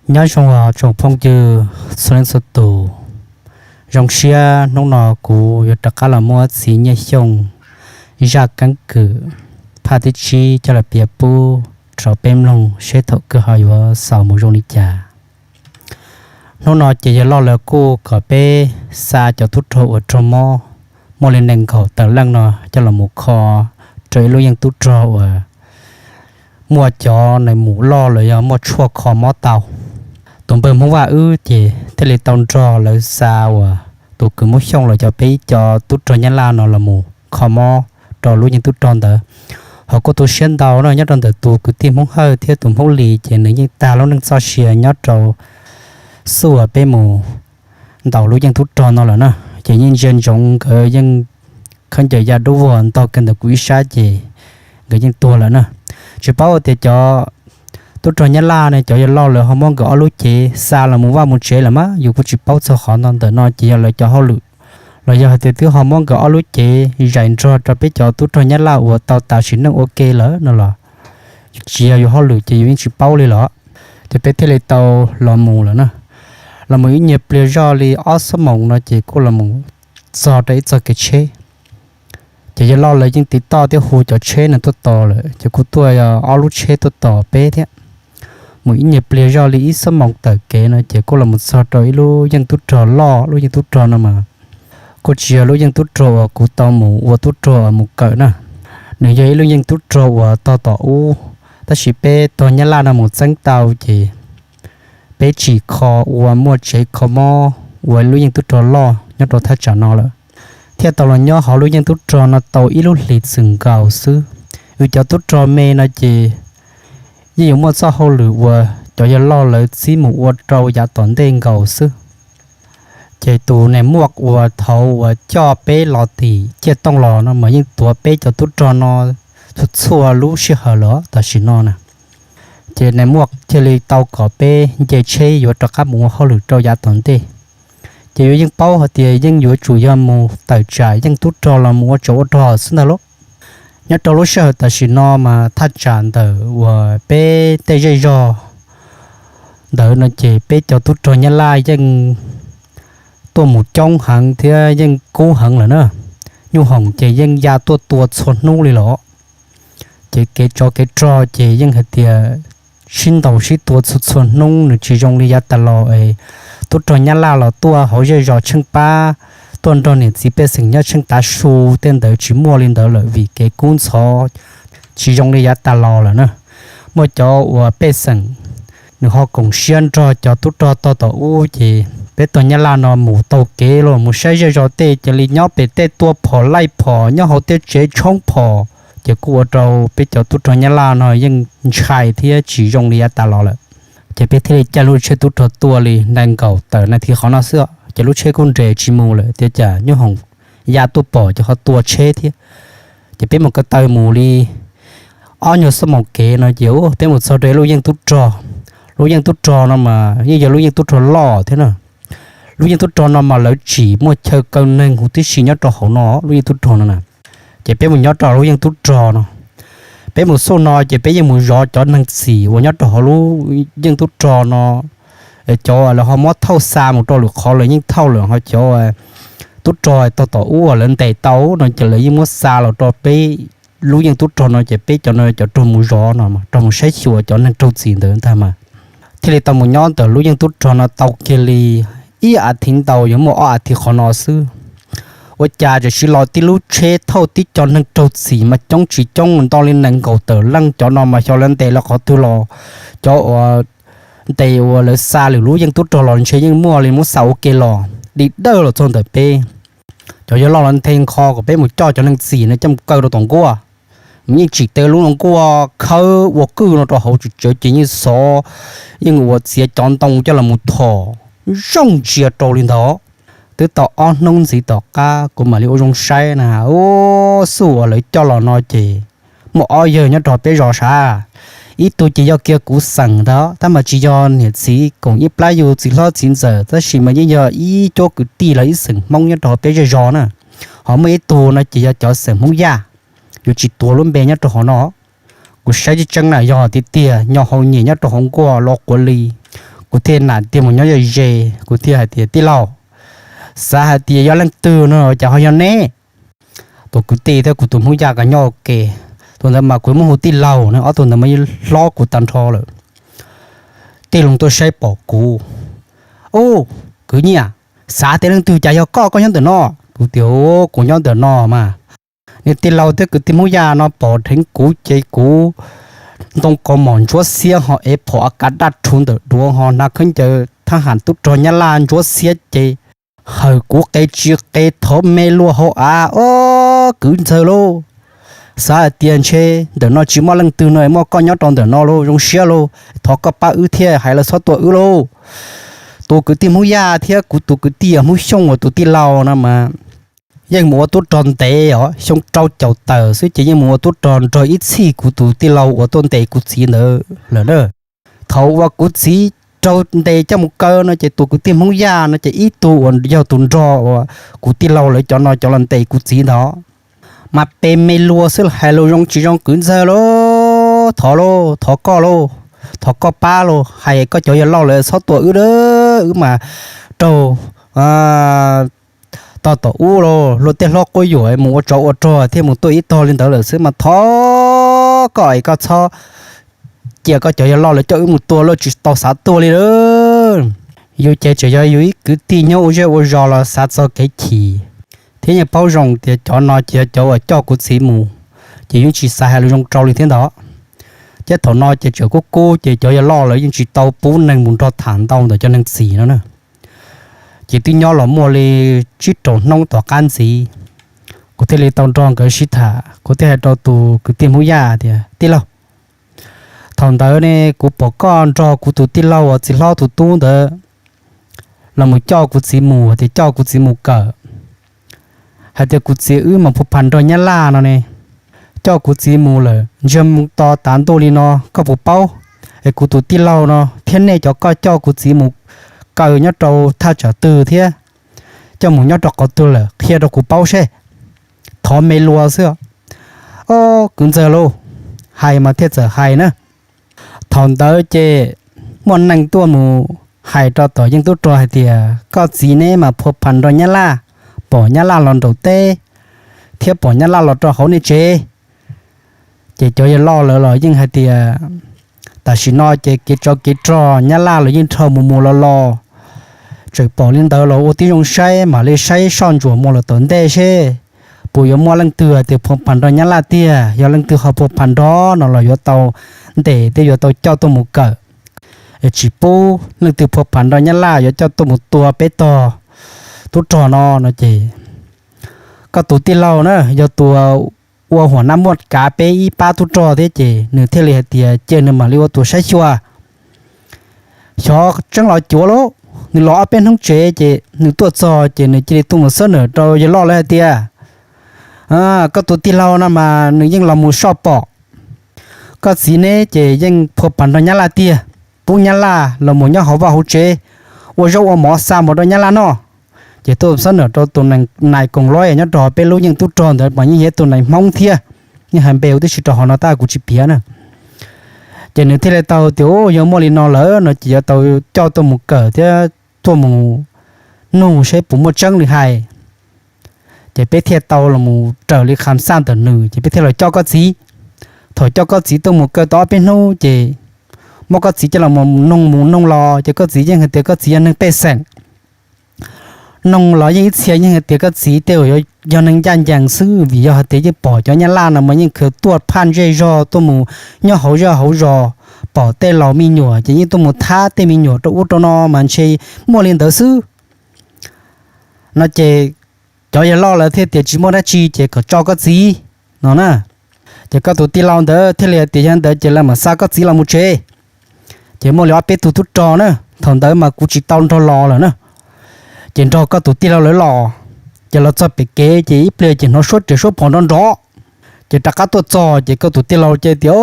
Nyob zoo os tsoom phooj ywg txhua leej txhua tus. Zoo siab hnub no kuv yuav rov qab los muab txiv Nyiaj Xyooj zaj keeb kwm phaj thib tsib coj los piav pub rau peb mloog seb thaum kawg ho yuav xaus mus zoo li cas. Hnub no ces yawg loj lawv kuj kom peb xa cov tub rog uas raug mob muaj li nees nkaum tawm leej no coj los mus kho rau ib lub yeej tub rog uas muaj cov nais mus loj los yog muaj tshuaj kho mob tau. Tus npawg Hmoob Vaj wb ces thiaj li tau nrog lawv xa uas tus kws muab xyooj los cov peb ib co tub rog Nyab Laj no los mus kho mob rau lub yeej tub rog ntawd. Ho kuj tu siab ntau no nyob rau ntawm tus kwv tij Hmoob Hawj thiab tus Hmoob Lis ces nws yeej tag lub neej txoj sia nyob rau xub uas peb mus ntaus lub yeej tub rog no lawm na. Ces yeej ntsia ntsoov nkawd yeej khaub ncaws ya dub vog ntog kiag ntawm kuv ib sab ces nkawd yeej tuag lawm na. Tsis paub tias cov tub rog Nyab Laj ne cov yawg loj lawv ho muab nkawd ob lub cev xa los mus vaj mus tsev lawm mas yus kuj tsis paub txog qhov no ntawm no ces yog lawv cov hauj lwm los yog hais tias twb ho muab nkawd ob lub cev zais nrog rau peb cov tub rog Nyab Laj uas tau tas sim neej ua ke lawm no los tsis yog yus hauj lwm ces yus yeej tsis paub li los. Ces peb thiaj li tau los mus lawm na. Los mus ib nyuag pliag zoj li ob xuab moos no ces kuj los mus txog rau ib txoj kev tsheb. Ces yawg loj lawv yeej tiv toj thiab hu cov tsheb no tuaj tos lawm ces kuj tuaj ob lub tsheb tuaj tos peb thiab. Mus ib nyuag pliag zoj li ib xuab moos tawm kev no ces kuj los mus txog rau ib lub yeej tub rog loj. Lub yeej tub rog no mas kuj tsis yog lub yeej tub rog uas kuv tau mus ua tub rog mus kawm na. Nws yog ib lub yeej tub rog uas tog tom ub, tab sis peb tog Nyab Laj no mus txeeb tau ces peb tsim kho ua muaj tsev kho mob ua lub yeej tub rog loj nyob rau thaj tsam no lawm. Thiaj tau los nyob hauv lub yeej tub rog no tau ib lub hlis txwm nkaus xwb. Vim cov tub rog me no ces yeej yuav muaj txoj hauj lwm uas cov yawg loj lawv txib mus ua rau yav tom ntej nkaus xwb. Ces tus nais muaj uas thaud uas coj peb los tim ciaj tooj los no mas yeej tuav peb cov tub rog no txhua txhua lub sij hawm los tam sim no na. Ces nais muaj thiaj li tau kom peb nce tsheb yuav rov qab mus ua hauj lwm rau yav tom ntej. Ces yuav yeej paub hais tias yeej yuav tsum yog mus tawm tsam yeej tub rog los mus ua tsov ua rog xwb ntag lauj. Nyob rau lub sij hawm tam sim no mas thaj tsam ntawm uas peb tej zej zog ntawd no ces peb cov tub rog Nyab Laj yeej tuaj mus coob heev thiab yeej kub heev lawm na. Nyuj hoom ces yeej ya tuaj tua txhua hnub li los. Ces kev tsov kev rog ces yeej hais tias sib ntaus sib tua txhua txhua hnub, nws tsis zoo li yav tas los es tub rog Nyab Laj los tuaj hauv zej zos tsheej pab, tuaj nrog niam txiv pej xeem nyob tsheej tav su tej ntawd tsis muaj li ntawd lawm vim kev kub ntxhov tsis zoo li yav tas los lawm na. Muaj cov uas pej xeem nws ho koom siab nrog cov tub rog tog tom ub ces peb tog Nyab Laj no mus taug kev los mus saib zej zos tej cia li nyob pem tej tua phom laij phom nyob hauv tej tsev tshoob phom ces kuj ua rau peb cov tub rog Nyab Laj no yeej ntshai thiab tsis zoo li yav tas los lawm. Ces peb thiaj li caij lub tsheb tub rog tuaj li nees nkaum tawm nas this qhov no xwb ces lub tsheb kuj nres tsis mus lawm tias cas nyuj hoom ya tuaj pom ces ho tua tsheb thiab. Ces peb mus ko taw mus li ob nyuag xuab moos kev no ces peb mus txog rau lub yeej tub rog. Lub yeej tub rog no mas yeej yog lub yeej tub rog loj thiab na. Lub yeej tub rog no mas lawv tsim muaj chaw kaw neeg huv tib si nyob rau hauv no lub yeej tub rog no na. Ces peb mus nyob rau lub yeej tub rog no, peb mus xub no ces peb yeej mus zov cov neeg txim uas nyob rau hauv lub yeej tub rog no. Cov lawv ho muab thauj xa mus rau lwm qhov lawv yeej thauj lawm, ho cov tub rog tog tom ub lawv ntes tau no ces lawv yeej muab xa los rau peb lub yeej tub rog no ces peb cov no cov raug mus zov no raug mus saib xyuas cov neeg raug txim ntawd ntag mas. Thiaj li tau mus nyob ntawm lub yeej tub rog no tau kiag li ib as thiv ntau yuav muaj ob as thiv qhov no xwb. Ua cas tam sim los tib lub tsheb thauj tib co neeg raug txim mas coob tsis coob nto li nees nkaum tawm leej, cov no mas xyov lawv ntes lawv qhov twg los. Cov uas ntes uas lawv xa lwm lub yeej tub rog los ntshe yeej muaj li muab xa ua ke los dim dawj los txog ntawm peb. Cov yawg loj los nthe nkho kom peb mus coj cov neeg txim no coj mus kaw rau tom nkuaj. Mus yeej tsim tau lub no nkuaj khawb ua kwj no rau hauv tsawv ces yeej xov, yeej ua txiav cov ntoo coj los mus thom zoo ntsia rau li ntawd. Twb tau ob hnub ntxiv tom qab kuv mam li ua zoo saib na, ua xub uas lawv coj los no ces muaj ob yawg nyob rau peb zos sav. Ib tug ces yog kiag kuv xeem ntawd tab mas tsis yog niam txiv koom ib plab yus txiv hlob txiv ntxawm tab sis mas yeej yog ib cuab kwv tij los ib xeem Hmoob nyob rau peb zej zos na. Ho muaj ib tug no ces yog cov xeem Hmoob Yaj, yuav tsis tuav lub npe nyob rau hauv no. Kuv saib tseeb tseeb na yog tiag tiag nyo hau nyiam nyob rau hauv nkuaj los quav li, Kuv thiaj nam tiag mus nyob ze ze, kuv thiaj hais tias, Tij laug, xav hais tias yog leej twg no cas ho yog neb? Tus kwv tij thiab kuv tus Hmoob Yaj nkawd nyob ua ke, tus ntawd mas kuv muab hu tij laug no, ob tug ntawd mas yeej hlob kuv tag nrho lawm. Tij laug tuaj saib pom kuv, Ub, kwv Nyiaj, xav tias leej twg cas yog koj, koj nyob ntawm no? Kuv tias, Kuv nyob ntawm no mas. Niag tij laug thiab kwv tij Hmoob Yaj no pom dheev kuv ces kuv ntoo kaus mom ntsuab xiab ho ev phom a kav daj rhuv ntawm duav ho hnav khaub ncaws thab ham tub rog Nyab Laj ntsuab xiab ces hawm kuv qe tsis qe thov me luag hauv av, Ob, kwv ntxawg lauj, xav hais tias ntshe ntawm no tsis muaj leej twg no, muaj koj nyob rau ntawm no lauj, zoo siab lauj, thov koj pab wb thiab, hais lawv txhob tua wb lauj. Tus kwv tij Hmoob Yaj thiab kuv tus kwv tij Hmoob Xyooj uas tus tij laug no mas yeej mus ua tub rog ntev os, xyoo rau caum tawm xwb ces yeej mus ua tub rog nrog ib txhij kuv tus tij laug uas tuaj ntes kuv txiv ntawd lawm na. Thaum uas kuv txiv raug ntes coj mus kaw no ces tus kwv tij Hmoob Yaj no ces ib tug uas yog tus nrog uas kuv tij laug lawv cov no cov los ntes kuv txiv ntawd mas pe me luag xwb los hais lus zoo tsis zoo, Kwv ntxawg lauj, thov lauj, thov koj lauj, thov koj pab lauj, hais koj cov yawg loj lawv txhob tua wb, wb mas raug tog tom ub lauj, luag tej hlob quab yuam mus ua tsov ua rog thiaj mus tuaj ib tog li ntawd lawm xwb mas thov koj es koj txhob cia koj cov yawg loj lawv coj wb mus tua lauj, tsis tau xav tuag li lauj. Yus ces tseem yog yus ib kwv tij nyob ua zej ua zos los xav txog kev chim thiab yeej paub zoo tias cov no ces yog cov uas coj kuv txiv mus, ces yeej tsis xav hais lus zoo rau li thiab ntag. Thiab thaum no ces tseem kub kub ces cov yawg loj lawv yeej tsis tau pub neeg mus nrog tham ntau ntawm cov neeg txim no na. Ces twb nyob los muaj li tsib rau hnub tom qab ntxiv, kuv thiaj li tau nrog nkawd sib tham, kuv thiaj hais rau tus kwv tij Hmoob Yaj tias, Tij laug, thaum ntawd ne kuv pom koj nrog kuv tus tij laug uas txiv hlob tus tub ntawd los mus coj kuv txiv mus, tias coj kuv txiv mus kawm, hais tias kuv txiv wb mas phua phas nrog Nyab Laj no ne, coj kuv txiv mus lawm ntsiag mus to tav ntuj li no koj puas paub? Es kuv tus tij laug no thiab nej cov koj coj kuv txiv mus kaw nyob rau thaj tsam twg thiab coj mus nyob rau qhov twg lawm qhia rau kuv paub seb. Thov me luag xwb. Ob, kwv ntxawg lauj, hais mas thiaj txawm hais na. Thaum ntawd ces muaj neeg tuaj mus hais rau tom yeej tub rog hais tias koj txiv neb mas phua phas nrog Nyab Laj, pom Nyab Laj los nraum teb thiab pom Nyab Laj los rau hauv nej tsev. Ces cov yawg loj lawv los yeej hais tias tam sim no ces kev tsov kev rog Nyab Laj los yeej dhau mus mus los los, tseem pom li ntawd los ua tib zoo saib mam li saib soj ntsuam mus los tom ntej seb puas yuav muaj leej twg hais tias phua phas nrog Nyab Laj tiag. Yog leej twg ho phua phas nrog no los yuav tau ntes thiab yuav tau coj tuaj mus kawm, es tsis pub leej twg phua phas nrog Nyab Laj yuav coj tuaj mus tua peb tog tub rog no no ces koj tus tij laug na yog tus ua huam nab muaj kav peb ib pab tub rog thiab ces nws thiaj li hais tias cia nws mam li ua tus saib xyuas. Xyov tseeb los cuav lauj, nws los ob peb hnub tsev ces nws tuaj txog ces nws cia li tuaj mus xab nawm rau yawg loj lawv hais tias, Koj tus tij laug no mas nws yeej los mus soj pom koj txiv neb ces yeej phua phas nrog Nyab Laj tiag, pub Nyab Laj los mus nyob hauv vaj hauv tsev, ua zaub ua mov xa mus rau Nyab Laj noj. Ces tuaj xab nawm rau tus nais koos lob nyob rau peb lub yeej tub rog ntawd mas yeej yog tus nais Hmoob thiab, yeej hais npe ua tib si rau hauv no tab kuv tsis piav na. Ces nws thiaj li tau tias, Yog muaj li no lawm no ces yuav tau coj tuaj mus kawm thiab tuaj mus nug seb puas muaj tseeb li hais. Ces peb thiaj tau los mus raws li kham xaj ntawm nws ces peb thiaj los coj koj txiv. Thaum coj koj txiv tuaj mus kaw tau ob peb hnub ces muab koj txiv coj los mus noog mus noog los ces koj txiv yeej hais tias koj txiv yog neeg pej xeem. Noog los yeej ib txhia yeej hais tias koj txiv tej zaum yog neeg ncaj ncees xwb vim yog hais tias yeej pom cov Nyab Laj no mas yeej khaws tuaj phaj ntsej zog tuaj mus nyob hauv zej hauv zos, pom tej laus me nyuam ces yeej tuaj mus thab tej me nyuam rau ub rau no mas ntshe muaj li ntawd xwb. No ces cov yawg loj lawv thiaj tias tsis muaj dab tsi ces kom tso koj txiv no na. Ces koj tus tij laug ntawd thiaj li hais tias yog ntawd ces lawv mam xa koj txiv los mus tsev. Ces muaj li ob peb tug tub rog na, thaum ntawd mas kuv tsis tau nrog los lawm na. Ces nrog koj tus tij laug lawv los, ces los txog pem kev ces ib pliag ces hnov suab riam suab phom nrov nrov. Ces rov qab tuaj txog ces koj tus tij laug ces tias,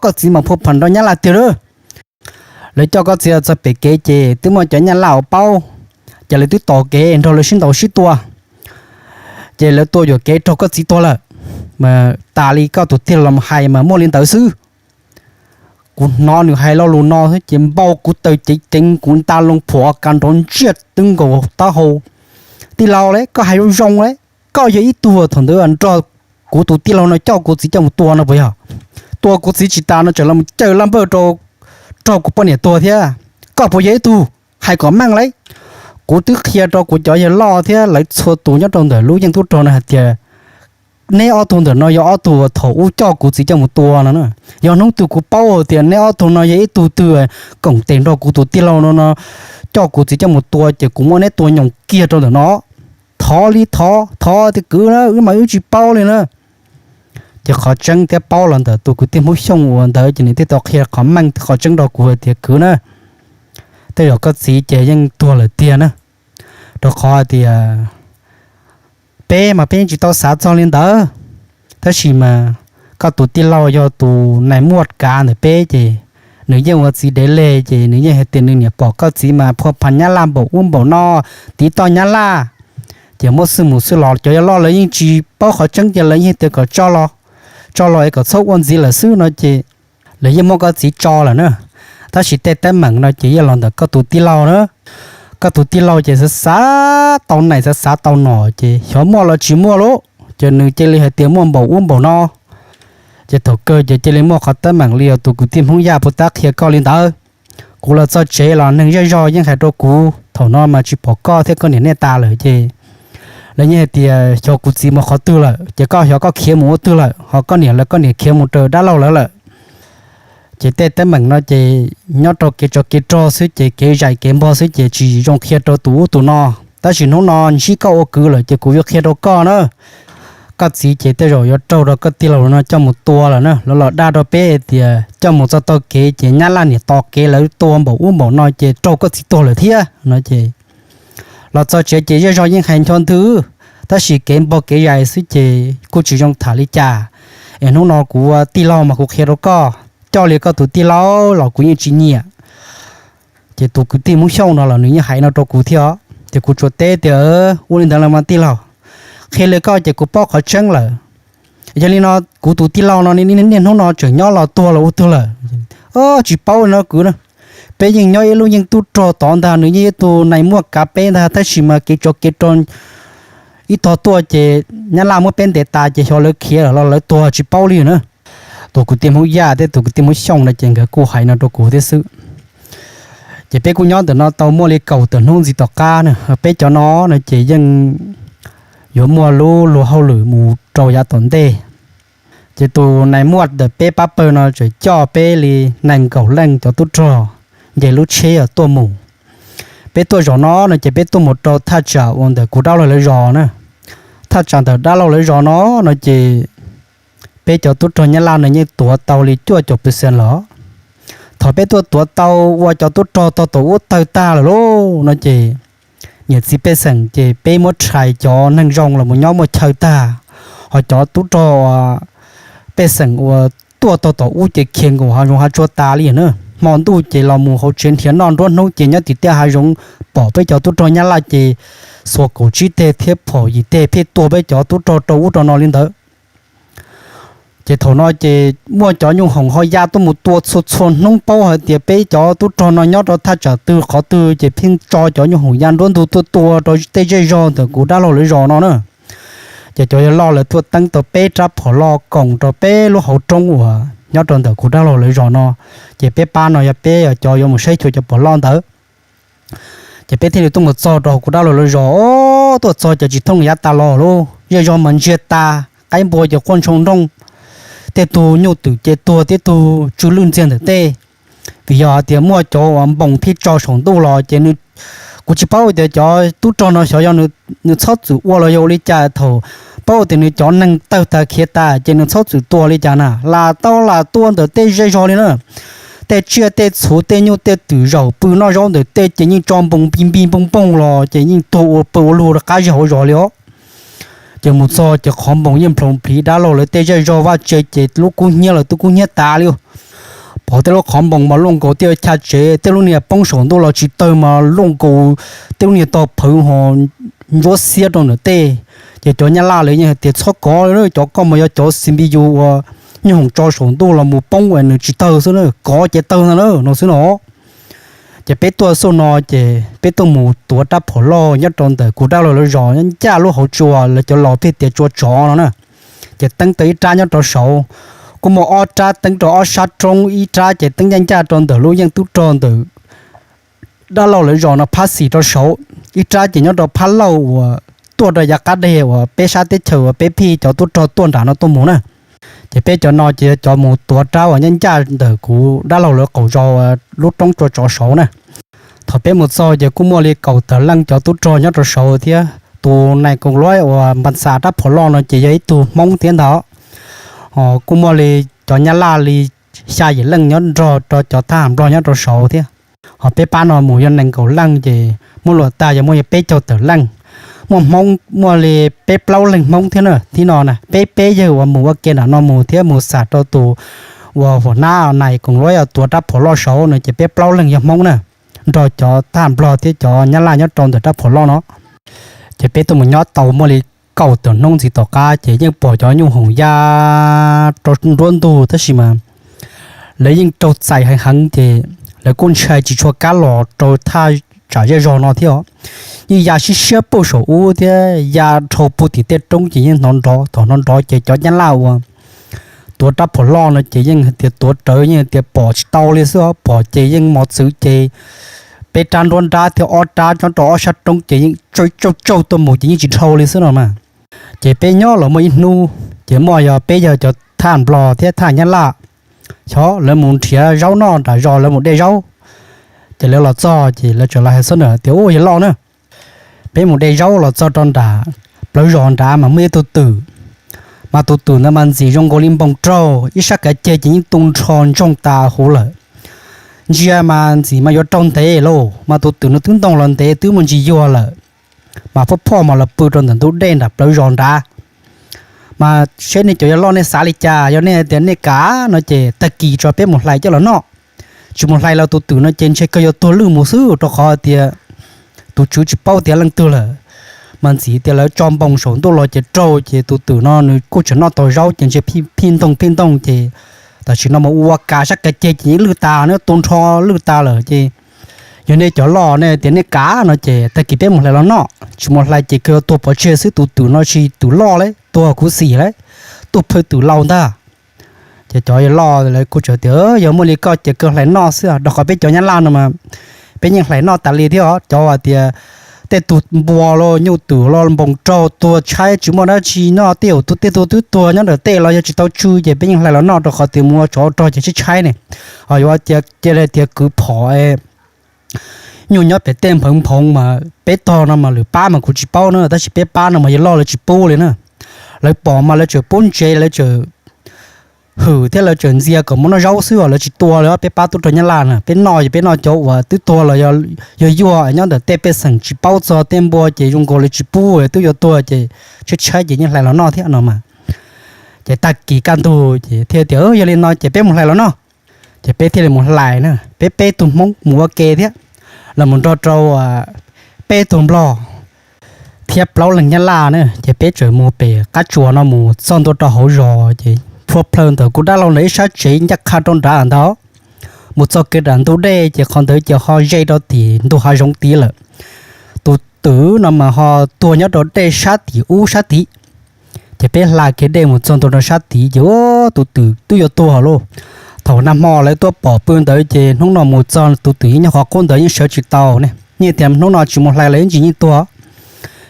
Koj txiv mas phua pham nrog Nyab Laj tiag lauj. Lawv coj koj txiv los txog pem kev ces twb muaj cov Nyab Laj uas paub, ces lawv twb tos kev nrog lawv sib ntaus sib tua. Ces lawv tua yuam kev raug koj txiv tuag lawm. Mas tas li koj tus tij laug los hais mas muaj li ntawd xwb. Kuv hnov nws hais lo lus no xwb ces npau kuv taw ceev ceev, kuv nta loo phuam ka nrov ntsiaj twb nkaus taub hau. Tij laug le, koj hais zoo zoo le, koj yog ib tug thaum ntawd nrog kuv tus tij laug no coj kuv txiv coj mus tua no puas yog? Tua kuv txiv tsis tas no tseem los caw laj npawj rau, raug kuv poj niam tuag thiab. Koj puas yog ib tug hais kom meej le? Kuv twb qhia rau kuv cov yawg loj thiab lawv txhua tus nyob rau ntawm lub yeej tub rog no hais tias neb ob tug ntawm no yog ob tug thaum ub coj kuv txiv coj mus tua no na. Yog hnub twg kuv paub tias neb ob tug no yog ib tug twg koom tes nrog kuv tus tij laug no no coj kuv txiv coj mus tua ces kuv muab neb tua nyoos kiag rau ntawm no. Thov li thov, thov tias kwv na, wb mas wb tsis paub li na. Ces qhov tseeb thiab paub los ntawm tus kwv tij Hmoob Xyooj uas ntawd ces nws thiaj tau qhia qhov meej qhov tseeb rau kuv hais tias kwv na, tej zaum koj txiv ces yeej tuag lawm tiag na. Rau qhov hais tias peb mas peb yeej tsis tau xav txog li ntawd, tab sis mas koj tus tij laug yog tus nais muaj kav ntawm peb ces nws yeej ua txiv dev leg ces nws yeej hais tias nws niam pom koj txiv mas phua pha nyab laj npaum ub npaum no, tiv toj nyab laj. Ces muab xwb mus xwb los cov yawg loj lawv yeej tsis paub qhov tseeb ces lawv yeej tias kom tso los, tso los es kom txhob ua ntxiv lawm xwb no ces lawv yeej muab koj txiv tso lawm na. Tab sis tej teeb meem no ces yeej los ntawm koj tus tij laug na. Koj tus tij laug ces xav xav tau neej xav xav tau nom ces xyov muaj los tsis muaj lauj, ces nws cia li hais tias muaj npaum ub npaum no. Ces thaum kawg ces cia li muaj qhov teeb meem li uas tus kwv tij Hmoob Yaj puag ta qhia koj li ntawd. Kuv los txog tsev los neeg zej zog yeej hais rau kuv thaum no mas tsis pom koj thiab koj niam nej tas lawm ces lawv yeej hais tias xyov kuv txiv mus qhov twg lawm ces koj xyov koj khiav mus ua twg lawm, ho koj niam lawv koj niam khiav mus raws dab laug lawv lawm. Ces tej teeb meem no ces nyob rau kev tsov kev rog xwb ces kev zais kev npog xwb ces tsis zoo qhia rau tus ub tus no. Tab sis hnub no ntsib koj ua kwv lawm ces kuv yuav qhia rau koj na. Koj txiv ces tej zaum yuav raug rau koj tij laug no coj mus tua lawm na, lawv los dag rau peb hais tias coj mus txog taug kev ces nyab laj niam tos kev lawv tua npaum ub npaum no ces raug koj txiv tuag lawm thiab no ces los txog tsev ces zej zog yeej hais ncho ntws, tab sis kev npog kev zais xwb ces kuj tsis zoo tham li cas. Es hnub no kuv ua tij laug mas kuv qhia rau koj, coj li koj tus tij laug los kuv yeej tsis nyiam. Ces tus kwv tij Hmoob Xyooj no los nws yeej hais no rau kuv thiab, ces kuv tsuas teb tias ua li ntawd los mas tij laug, qhia li koj ces kuv paub qhov tseeb lawm. Yog li no kuv tus tij laug no niaj hnub no tseem nyob los tuag los ua twg lawm? Tsis paub li no kwv na. Peb yeej nyob ib lub yeej tub rog tod ntag, nws yeej ib tug nais muaj kav peb ntag, tab sis mas kev tsov kev rog ib tog tuaj ces nyab laj muab peb ntes tas ces xyov lawv khiav los lawv tuag tsis paub li na. Tus kwv tij Hmoob Yaj thiab tus kwv tij Hmoob Xyooj no ces nkawd kuj hais no rau kuv thiab xwb. Ces peb kuj nyob ntawm no tau muaj li kaum tawm hnub ntxiv tom qab na, peb cov no no ces yeej yuav muaj lub luag hauj lwm mus rau yav tom ntej. Ces tus nais muaj ntawm peb pab pawg no tseem coj peb li nees nkaum leej cov tub rog nce lub tsheb tuaj mus. Peb tuaj zos no no ces peb tuaj mus rau thaj tsam uas ntawm kuv dab laug lawv zos na. Thaj tsam ntawm dab laug lawv zos no no ces peb cov tub rog nyab laj no yeej tuav tau li cuaj caum percent los. Thaum peb tuaj tuav tau ua cov tub rog tog tom ub tawg tag lawm lauj no ces niam txiv pej xeem ces peb muab rhais cov neeg zoo los mus nyob muaj chaw tag, ho cov tub rog pej xeem uas tuaj tog tom ub ces khiav nkaus hav zoov hav tsuag tas li na. Hmo ntuj ces los mus hauv tsev nrhiav noj nruab hnub ces nyob tim tiaj hav zoov pom peb cov tub rog nyab laj ces xuas kaum tsib teg thiab phom yim teg pheej tua peb cov tub rog rau ub rau no li ntawd. Ces thaum no ces muaj cov nyuj hoom ho ya tuaj mus tua txhua txhua hnub, paub hais tias peb cov tub rog no nyob rau thaj tsam twg qhov twg ces pheej tso cov nyuj hoom ya nruab ntug tuaj tua rau tej zej zog ntawm kuv dab laug lawv zos no na. Ces cov yawg loj lawv tuaj teeb tau peb rab phom loj koom rau peb lub hauv roob uas nyob rau ntawm kuv dab laug lawv zos no. Ces peb pab no yog peb cov yuav mus saib xyuas cov phom loj ntawd. Ces peb thiaj li tuaj mus txog rau hauv kuv dab laug lawv zos, tuaj txog ces tsis thooj yav tas los lauj, zej zog mas ntsiag tas, qaib npua ces quaj ntshoo nrooj, tej tug nyuj twm ces tuag, tej tug tsw lwj ntxiag ntawm tej. Vim yog hais tias muaj cov uas npoos pheej tso saum ntuj los ces kuv tsis paub tias cov tub rog no xyov yog nws txhob txwm ua los yog ua li cas, thaum paub tias nws cov neeg tawg tag khiav tas ces nws txhob txwm tua li cas na, lam tau lam tua ntawm tej zej zog li na. Tej tsiaj tej txhu tej nyuj tej twm zaum pw noj zaub ntawm tej ces yeej tso npoos npij npij npooj npooj los ces yeej tuag ua pawg ua lug rau qab zej hauv zos li os. Ces mus txog ces qhov npoos yeej nplhoos plhis dab laug lawv tej zej zog vaj tse ces lub kub hnyiab lawv twb kub hnyiab tas li. Pom tej lub qhov npoos mas luaj nkaus tej chaw tsev, tej lub niag poob saum ntuj los tsis tawg mas luaj nkaus tej lub niag tog phawv ho ntsuab xiab rau ntawm tej. Ces cov nyab laj lawv yeej hais tias txhob kov li, cov koj mas yog cov xi npi yus uas nyuj hoom tso saum ntuj los mus poob uas nws tsis tawg xwb na, kov ces tawg ntag na no xwb no. Ces peb tuaj xub no ces peb tuaj mus tuav rab phom loj nyob rau ntawm kuv dab laug lawv zos nyob ncaj lub hauv tsua, lawv cov laus pheej tias tsua tsov no na. Ces teeb tau ib rab nyob rau saud, kuj muaj ob rab teeb rau ob sab roob, ib rab ces teeb ncaj ncaj rau ntawm lub yeej tub rog ntawm dab laug lawv zos no phab xis rau saud, ib rab ces nyob rau phab lauj uas tuaj rau yav qab deg uas peb sab teb chaws uas peb phij cov tub rog tuaj nram no tuaj mus na. Ces peb cov no ces yog cov mus tuav rab uas ncaj ncaj ntawm kuv dab laug lawv qaum zos lub roob tsua tsov saud na. Thaum peb mus txog ces kuj muaj li kaum tawm leej cov tub rog nyob rau saud thiab. Tus nais koom luab uas npa xas rab phom loj no ces yog ib tug Hmoob thiab ntag. Kuj muaj li cov Nyab Laj li xya yim leej nyob nrog rau cov thab ham Nplog nyob rau saud thiab. Ho peb pab no mus yog nees nkaum leej ces muab luam tag yog muaj yog peb caug tawm leej. Muaj Hmoob muaj li peb plaub leeg Hmoob thiab na. Thib no na peb peb yawg uas mus ua ke nram no mus thiab mus xam rau tus uas huam nab nais koom luab tuav rab phom loj saud no ces peb plaub leeg yog Hmoob na, nrog cov thab ham Nplog thiab cov Nyab Laj nyob rau ntawm rab phom loj no. Ces peb tuaj mus nyob tau muaj li kaum tawm hnub ntxiv tom qab ces yeej pom cov nyuj hoom ya rau nruab ntug tab sis mas lawv yeej raug txais heev heev ces lawv kuj ntshai tsis tshua kam los rau thaj tsam zej zog no thiab. Yeej ya siab siab puag saum ub thiab ya dhau puag tim tej roob ces yeej hnov nrov. Thaum hnov nrov ces cov Nyab Laj uas tuav rab phom loj no ces yeej tias tuav rawv yeej tias pom tsis tau li xwb, pom ces yeej mos txwv ces peb rab nruab nrab thiab ob rab nyob rau ob sab roob ces yeej tsaug tsaug tuaj mus ces yeej tsis dhau li xwb no mas. Ces peb nyob los muaj ib hnub ces muaj yog peb yog cov thaj Nplog thiab thaj Nyab Laj, xyov lawv mus nrhiav zaub noj nram zos lawv mus de zaub. Ces lawv los txog ces lawv txawm los hais xwb na tias, Ua yawg loj na, peb mus de zaub los txog rau nram plawv zos nrad mas muaj ib tug twm, mas tus twm ntawd mas ntxim zoo nkaus li npoo raug, ib sab kav ceg ces yeej tu nrho ntsoog tas huv lawm. Ntsia mas ntxim mas yuav raug ntev lauj, mas tus twm no twb ntoo los ntev twb muaj ntsis yuag lawm, mas phoj phoj mas los pw rau ntawm ntug dej nram plawv zos nrad. Mas seb nej cov yawg loj nej xav li cas, yog nej tias nej kam no ces tag kis tso peb mus hlais coj los noj. Tsis mus hlais los tus twm no ces ntshe kawg yuav tuag lwj mus xwb, rau qhov tias tus tswv tsis paub tias leej twg lawm. Mas ntxim tias lawv tso npoo saum ntuj los ces raug ces tus twm no nws kuj tseem noj tau zaub ces ntshe phij ntoog phij ntoog ces tam sim no mus ua ka sab kav ceg ces yeej lwj tas na, tu nrho lwj tas lawm ces yog nej cov loj nej tias nej kam no ces tag kis peb mus hlais los noj, tsis mus hlais ces kawg yuav tuag pov tseg xwb, tus twm no tsis twm loj lawm, tuag khuv xim lawm, tuag phaw twm laus ntag. Ces cov yawg loj lawv kuj teb tias, Yog muaj li koj ces kawg hlais noj xwb, rau qhov peb cov Nyab Laj no mas peb yeej hlais noj tas li thiab os. Cov hais tias tej tug npua los nyuj twm los npoo raug tuag tshaib tsis muaj dab tsi noj, tej zaum tej tug twb tuag nyob ntawm tej los yog tsis tau tsw ces peb yeej hlais los noj rau qhov tias mus ua tsov rog ces tshaib tshaib ne. Ho yuav cia li tias kwv phom nyuj nyob pem tej npheev nphoov mas peb tog no mas lwm pab mas kuv tsis paub na, tab sis peb pab no mas yawg loj lawv tsis pub li na. Lawv pom mas lawv tseem pub ntsev, lawv tseem hwm thiab lawv tseem ntxias kom mus noj zaub xwb os, lawv tsis tua li. Peb pab tub rog Nyab Laj na, peb noj ces peb noj cov uas twb tuag los yog yuag nyob ntawm tej pej xeem tsis paub txog tej npua ces zoo nkaus li tsis pub, twb yuav tuag ces tshaib tshaib ces yeej hlais los noj thiab no mas. Ces tag kis kaj ntug ces thiaj tias, Yog li no ces peb mus hlais los noj. Ces peb thiaj li mus hlais na, peb peb tug Hmoob mus ua ke thiab, los mus nrog rau peb tug Nplog thiab plaub leeg Nyab Laj na. Ces peb txawm mus pem qab tsuas no mus txog ntua rau hauv zos ces plhuav plhaws ntawm kuv dab laug ntawd ib sab tsev ncaj qha rau nrad ntag. Mus txog kiag nram ntug dej ces qhov ntawd ces ho ze rau tim ntug hav zoov tid lawm. Tus twm no mas ho tuag nyob rau dej sab tim ub sab tid. Ces peb hla kiag dej mus txog ntua rau sab tid ces tus twm twb yuav tuag lauj. Thaum nag hmo lawv tuaj pom pw ntawd ces hnub no mus txog tus twm yeej nyob qhov qub ntawd yeej sawv tsis tau ne, yeej tias hnub no tsis mus hlais los ib ntsis yeej tuag.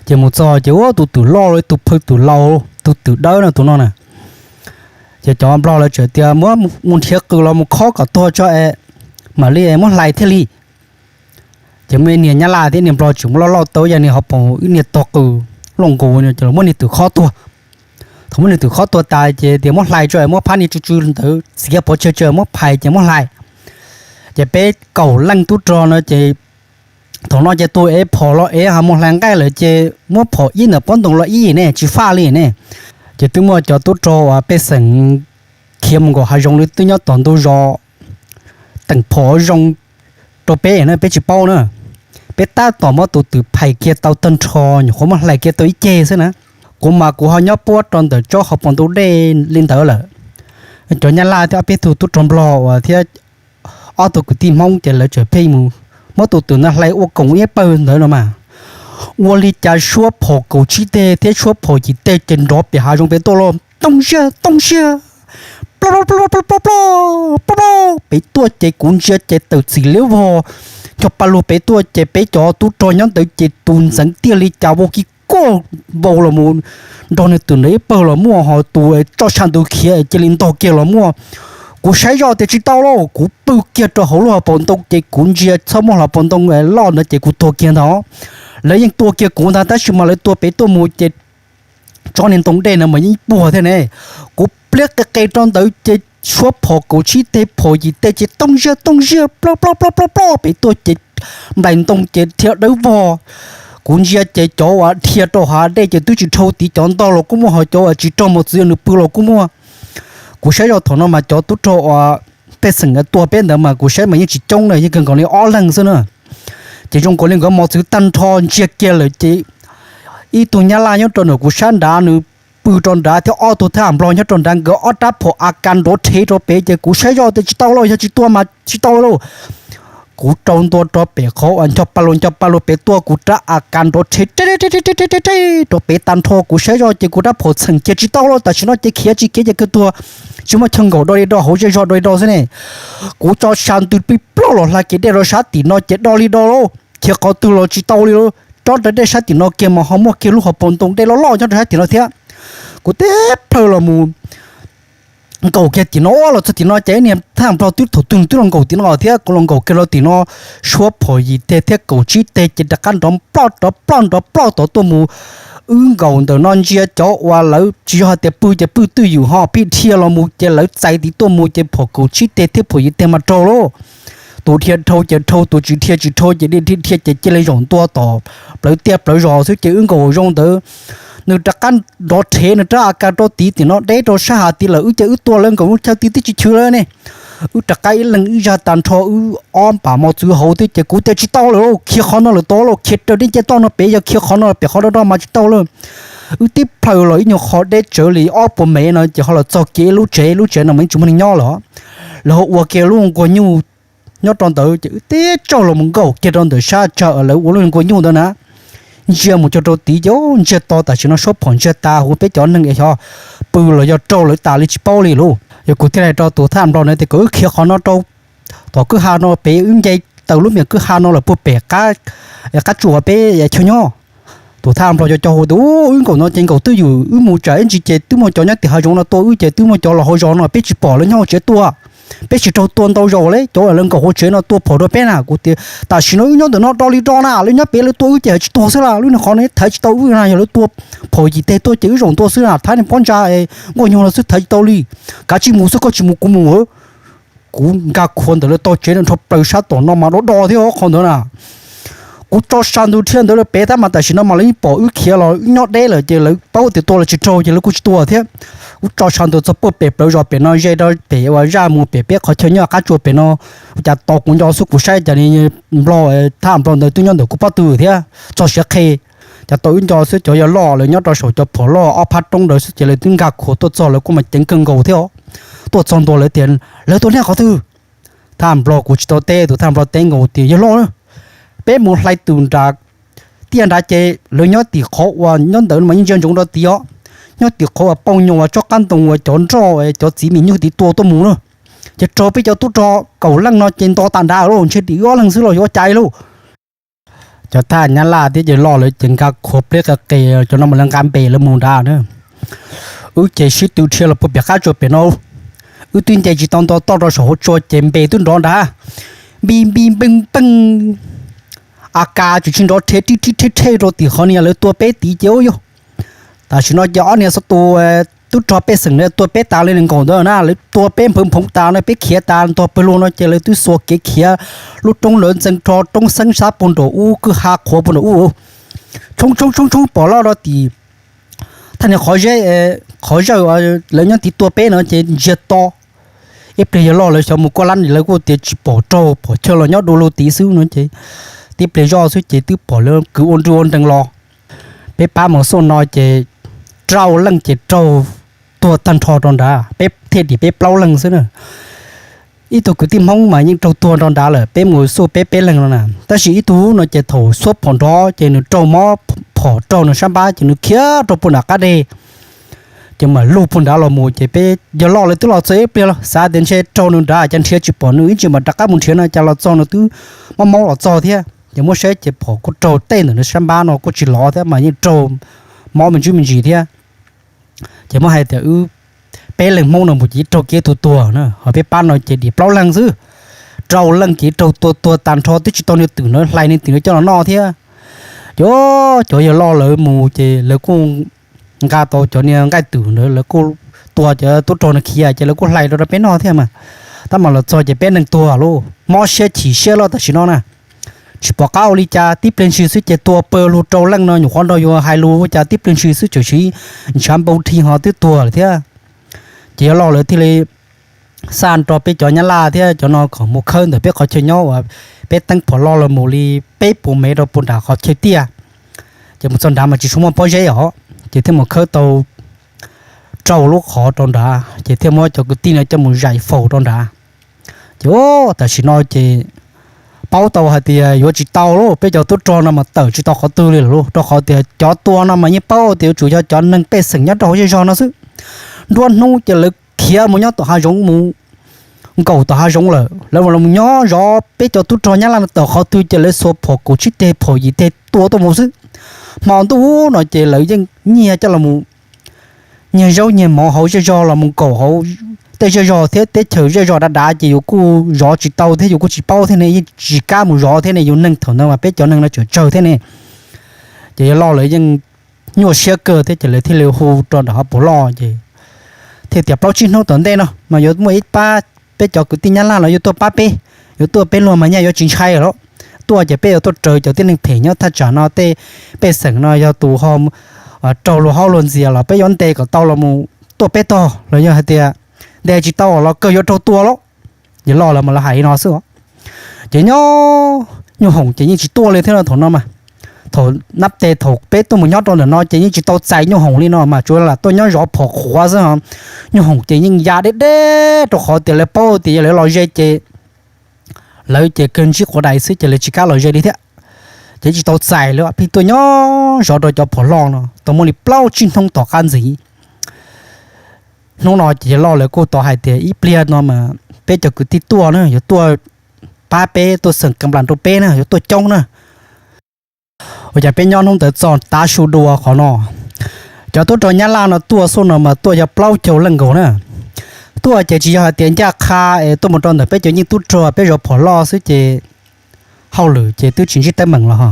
Ces mus txog ces ua tus twm loj li tus phaw twm laus, tus twm dawb no tus no na. Ces cov Nplog lawv txawm tias, Muab mus nrhiav qws los mus khob kom tuag tso es mam li muab hlais thiaj li. Ces muaj niag Nyab Laj thiab niag Nplog tseem muaj loj loj tau yog niag hauv paus ib niag tog qws loj nkaus, muab niag twm khob tuag. Thaum muab niag twm khob tuag tas ces tias, Muab hlais tso es muab phab niag tsw tsw ntawd txiav pov tseg tso muab phais ces muab hlais. Ces peb kaum leej tub rog no ces thaum no ces tus ev phom los ev ho mus hlais nqaij lawm ces muab phom ib ntawm pob ntoos los ib ne tsis faj li ne. Ces twb muaj cov tub rog uas pej xeem khiav mus nkaum hav zoov li twb nyob tom ntug zos teem phom zoo rau peb na, peb tsis paub na. Peb tab tom muab tus twm phais kiag tau tag nrho, nyuam qhuav muab hlais kiag tau ib ceg xwb na. Kuv mas kuv ho nyob puab rau ntawm tsob hauv paus ntug dej li ntawd lawm. Cov nyab laj thiab ob peb tug tub rog nplog uas thiab ob tug kwv tij hmoob ces lawv tseem pheej mus muab tus twm ntawd hlais ua koom ib pawg ntawd no mas, ua li cas suab phom kaum tsib teg thiab suab phom yim teg ces nrov pem hav zoov pem tuaj los tooj siab tooj siab, ploj ploj ploj ploj ploj ploj ploj pem tuaj ces kuv ntsia ces tawm txim liab vog, ncho pa lug pem tuaj ces peb cov tub rog nyob ntawd ces tus ntxeev tiaj li cas vau kiv kuaj vau los mus nrog nws twm ntawd ib pawg los muaj, ho tus tso sab ntws khiav cia li ntog kiag los muaj. Kuv saib zoj tias tsis tau lauj, kuv pw kiag rau hauv lub hauv paus ntoo ces kuv ntsia txhob muaj hauv paus ntoo loj ntawd ces kuv tuag kiag ntag. Lawv yeej tua kiag kuv ntag tab sis mas lawv tua pem tuaj mus ces tsob niag ntoo dej na mas yeej puag thiab ne. Kuv pliab qe qe rau ntawd ces suab phom kaum tsib teg phom yim teg ces tooj siab tooj siab ploj ploj ploj ploj ploj pem tuaj ces nplaim ntoo ces dhia dawb vog. Kuv ntsia ces cov uas dhia rau hav dej ces twb tsis dhau tid, cov ntog los kuj muaj, ho cov uas tsis raug mos txwv nws pw los kuj muaj. Kuv saib zoj thaum no mas cov tub rog uas pej xeem tua peb ntawd mas kuv saib mas yeej tsis coob na, yeej kawg nkaus li ob leeg xwb na. Ces zoo nkaus li nkawd mos txwv tag nrho ntsia kiag lawm ces ib tug nyab laj nyob rau ntawm kuv sab nrad nws pw rau nrad thiab ob tug thab ham nplog nyob rau nrad, nkawd ob rab phom a kas nrov rhev rau pem ces kuv saib zoj tias tsis tau lauj, yog tsis tua mas tsis tau lauj. Kuv rau ntua rau pem qhov uas ncho pa lug ncho pa lug pem tuaj kuv rab a kas nrov rhe rau pem tag nrho, kuv saib zoj ces kuv rab phom txheem kiag tsis tau lauj, tam sim no ces khiav tsis khiav ces kawg tuag, tsis muaj chaw nkaum, do li do hauv zej zog do li do xwb ne. Kuv tso sa ntws plig ploj los hla kev dej rau sab tim no ces do li do lauj, khiav qhov twg los tsis tau li lauj. Tsob ntawm dej sab tim no kiag mas ho muaj kiag lub hauv paus ntoo dej loj loj nyob rau sab tim no thiab. Kuv tib plhaw los mus nkaum kiag tim no, los txog tim no ces niag thab ham nplog twb thaum twg twb los nkaum tim no thiab, kuv los nkaum kiag rau tim no, suab phom yim teg thiab kaum tsib teg ces rov qab nrov ploj nrov ploj nrov ploj tod tuaj mus. Wb nkaum ntawm no ntsia cov uas lawv tsis yog hais tias pw ces pw twj ywm, ho pib dhia los mus ces lawv txais tid tuaj mus ces phom kaum tsib teg thiab phom yim teg mas raug lauj. Tus dhia dhau ces dhau, tus tsis dhia tsis dhau ces dhia dhia ces cia li zaum ntua tom plawv tiaj plawv zos xwb ces wb nkaum zoo ntawd nws rov qab nrov rhev nws rab a kas rau tid tim no deb rau sab hav tid lawm, wb ces wb tua lawv nkaum lub chaw tid twb tsis chwv lawm ne. Wb rov qab ib leeg ib zaj tag nrho, wb ob npam mos txwv hauv thiab ces kuv tias tsis tau lawm lauj, khiav qhov no lawm tod lauj, khiav raws dej ncej toj no pem, yog khiav qhov no pem qhov do do mas tsis tau lawm. Wb tib plhaw los ib nyuag qho deb tsawv li ob puas mev no ces ho los txog kiag ib lub tsev, lub tsev no mas yeej tsis muaj neeg nyob lawm. Lawv ho ua kiag lub nkuaj nyuj nyob rau ntawd ces wb tib tsaug los mus nkaum kiag rau ntawm sab tsag lawv ua lub nkuaj nyuj ntawd na. Ntsia mus txog rau tid ces ntsia to tam sim no suab phom ntsiag tas huv peb cov neeg es xyov pw los yog raug lawv tas li tsis paub li lauj. Yog kuv thiaj hais rau tus thab ham nplog na tias kom wb khiav qhov no rau tom kwj ha no pem, wb nce taws lub me kwj ha no lawm puag pem qab tsua peb chaw nyob. Tus thab ham nplog co co hais tias wb nkaum no ces nkaum twj ywm, wb mus tsam ib ntsis ces twb muaj cov nyob tim hav zoov no tua wb ces twb muaj cov los hauv zos no peb tsis pom lawv nyob hauv tsev tua. Peb tsis raug tua ntau zaus li, cov lawv nkaum hauv tsev no tua phom rau peb na. Kuv tias tam sim no wb nyob ntawm no do li do na, lawv nyob pem lawv tua wb ces thaiv tsis tau, lub niag qhov no thaiv tsis tau wb na, yog lawv tua phom yim teg tuaj ces wb zaum ntua xwb na, thaiv niag pob ntsa nkuaj nyuj los xwb thaiv tsis tau li. Kav tsij mus xwb, koj tsis mus kuv mus. Kuv nkag khuav ntawm lawv tog tsev no nrho plaws sab tom no mas do do thiab qhov ntawd na. Kuv tso sa ntws dhia ntawd lawm pem tab mas tam sim no mas lawv yeej pom wb khiav los wb nyob deb lawm ces lawv paub tias tua los tsis raug ces lawv kuj tsis tua thiab. Kuv tso sa ntws txog puag pem plawv zos pem no ze rau pem uas zaj mus pem peb qhov chaw nyob qab tsua pem no. Ua cas tau kuv nco xwb, kuv saib cas nplog, thab nplog ntawd twb nyob ntawm kuv pob tw thiab txog siav qhe. Cas tau wb nco xwb, cov yawg loj lawv nyob rau saum cov phom loj ob phab roob ntawd xwb ces lawv twb nkag khuav tuaj txog, lawv kuj mas ceev kawg nkaus thiab. Tuaj txog ntua lawv tias, lawv tua nej qhov twg? Thab nplog kuv tsis tau teb, tus thab nplog teb nkaus tias yawg loj, peb mus hlais tus nram tiaj nrad ces lawv nyob tim qhov uas nyob ntawd mas yeej ntsia ntsoov rau tid os. Nyob tim qhov uas poj nyob uas tsob qab ntoo uas cov nroj cov txiv me nyuj tid tua tuaj mus na. Ces raug peb cov tub rog kaum leej no ces nto tas nrad lauj, ntshe tim wb ob leeg xwb los yuav ua cas lauj. Cov thab nyab laj thiab yawg loj lawv ces nkag khuav pliab qe qe, cov no mas lawv nqa npe lawv mus nrad na. Wb ces sib tw dhia los puag pem qab tsua pem no. Wb twb nce tsis tau nto toj rau saum hauv tsua ces npe twb nrov nrad, npi npi npeej npeej. A kas tsis tsis nrov rhe rib rib rhe rhe rau tim qhov niag lawv tua peb tid ces ua yog tam sim no ces ob niag xov tus tub rog pej xeem ntawd tua peb tas li nkaus ntawd na, lawv tua peb nphawv nphoov tas no, peb khiav tas ntog pawg lug no ces lawv twb xuas kev khiav lub roob lawv ntxeev rho roob xeeb sab puag nraum ub, kwj ha qhuav puag nraum ub. Tshoob tshoob tshoob tshoob pom loj rau tim thaj niag qhov zeb, qhov zawj lawv nyob tid tua peb no ces ntsiag to. Ib pliag yawg loj lawv xyov mus koj lab lawv kuj tias tsis pom raug, pom chaw los nyob du lug tid xwb no ces tib pliag zoj xwb ces twb pom lawv kwv ua nrwg ua nrees los. Peb pab mus xuaj no ces rau leej ces raug tuag tag nrho rau nrad, peb thiaj dim peb plaub leeg xwb na. Ib tug kwv tij Hmoob mas yeej raug tuag nrad lawm, peb mus xuj peb peb leeg no na. Tab sis ib tug no ces thaum xuab phom nrov ces nws raug mob phom raug nws sab npab ces nws khiav rau puag nram qab deg, ces mam lug puag nrad los mus ces peb yawg loj lawv twb los txog ib pliag los xav tias ntshe raug nws nrad cas nrhiav tsis pom nws ib ntsis mas rov qab mus nrhiav no cas los txog nws twb mob mob los txog thiab. Ces muab saib ces phom kuj raug tej ntawm nws sab npab no kuj tsis lov thiab mas yeej raug mob me ntsis me ntsis thiab. Ces muab hais tias wb peb leeg Hmoob no mus ces raug kiag tus tuag na, ho peb pab no ces dim plaub leeg xwb, rau leej ces raug tuag tuag tag nrho twb tsis tau niag twm na hlais niag twm na coj los noj thiab. Ces cov yawg loj lawv mus ces lawv kuj nqa tau cov niag nqaij twm ntawd lawv kuj tua cov tub rog no khiav ces lawv kuj hlais rau rau peb noj thiab mas. Tab mas los txog ces peb neeg tuag lauj, mob siab chim siab loj tam sim no na. Tsis pom qab ua li cas, tib pliag ntshis xwb ces tuag pawg lug rau leej no, nyuam qhuav nrog yus hais lus ua cas tib pliag ntshis xwb tseem siv ntshav npau dhi ho twb tuag lawm thiab. Ces yawg loj lawv thiaj li xa nrog peb cov Nyab Laj thiab cov no kom mus khawb ntawm peb qhov chaw nyob uas peb teeb phom loj los mus li peb puas mev rau puag nram qhov chaw tiaj. Ces mus txog nrad mas tsis tshua muaj pob zeb os, ces thiaj mus khawb tau rau lub qhov rau nrad ces thiaj muab cov kwv tij no coj mus zais faus rau nrad. Ces tam sim no ces paub tau hais tias yuav tsis tau lauj, peb cov tub rog no mas tawm tsis tau qhov twg li lawm lauj, rau qhov tias cov tua no mas yeej paub tias yuav tsum yog cov neeg pej xeem nyob rau hauv zej zog no xwb. Nruab hnub ces lawv khiav mus nyob tom hav zoov mus nkaum tom hav zoov lawm, lawv los nyob zov peb cov tub rog Nyab Laj no tawm qhov twg ces lawv xuas phom kaum tsib teg phom yim teg tua tuaj mus xwb. Hmo ntuj no ces lawv yeej nyiag coj los mus nyiag zaub nyiag mov hauv zej zog los mus nkaum hauv tej zej zog thiab teb chaws zej zog dav dav ces yus kuj zov tsis tau thiab yus kuj tsis paub thiab ne, yeej tsis kam mus zov thiab ne, yus neeg thaum ntawd mas peb cov neeg no tseem tsawg thiab ne. Ces yawg loj lawv yeej nyuaj siab kawg thiab ces lawv thiaj li hu rau nram hauv paus loj ces thiaj tias plaub tsib hnub tom ntej no mas yuav muaj ib pab peb cov kwv tij Nyab Laj los yuav tuaj pab peb, yuav tuaj peb luag mas nyaj yuav tsis ntshai lawm. Tuaj ces peb yuav tuaj raws cov tib neeg phem nyob thaj tsam no tej pej xeem no yog tus ho raug luag haub luag ntxias los peb yuav ntes kom tau los mus tuaj peb tog los yog hais tias ntes tsis tau los kawg yuav raug tua lauj. Yawg loj lawv mas lawv hais li no xwb os. Ces nyob nyuj hoom ces yeej tsis tuaj li thiab no thaum no mas. Thaum nab tes thaum peb tuaj mus nyob rau ntawm no ces yeej tsis tau txais nyuj hoom li no mas tsuas lam tuaj nyob zov phom qhuav xwb os. Nyuj hoom ces yeej ya deb deb rau qhov tias lawv paub tias yog lawv los ze ces lawv ces kawg ntsib quav dais xwb ces lawv tsis kam los ze li thiab. Ces tsis tau txais li, pheej tuaj nyob zov rau cov phom loj no tau muaj li plaub tsib hnub tom qab ntxiv. Hnub no ces yawg loj lawv kuj tau hais tias ib pliag no mas peb cov kwv tij tuaj na yuav tuaj pab peb, tuaj xeem kam nplas rau peb na, yuav tuaj coob na. Ua cas peb nyob hnub ntawd txog tav su dua qhov no, cov tub rog Nyab Laj no tuaj xub no mas tuaj yog plaub caug leej nkaus na. Tuaj ces tsis yog hais tias ncaj qha es tuaj mus rau ntawm peb cov yeej tub rog peb zov phom loj xwb ces hauj lwm ces twb tsis ntsib teeb meem los ho.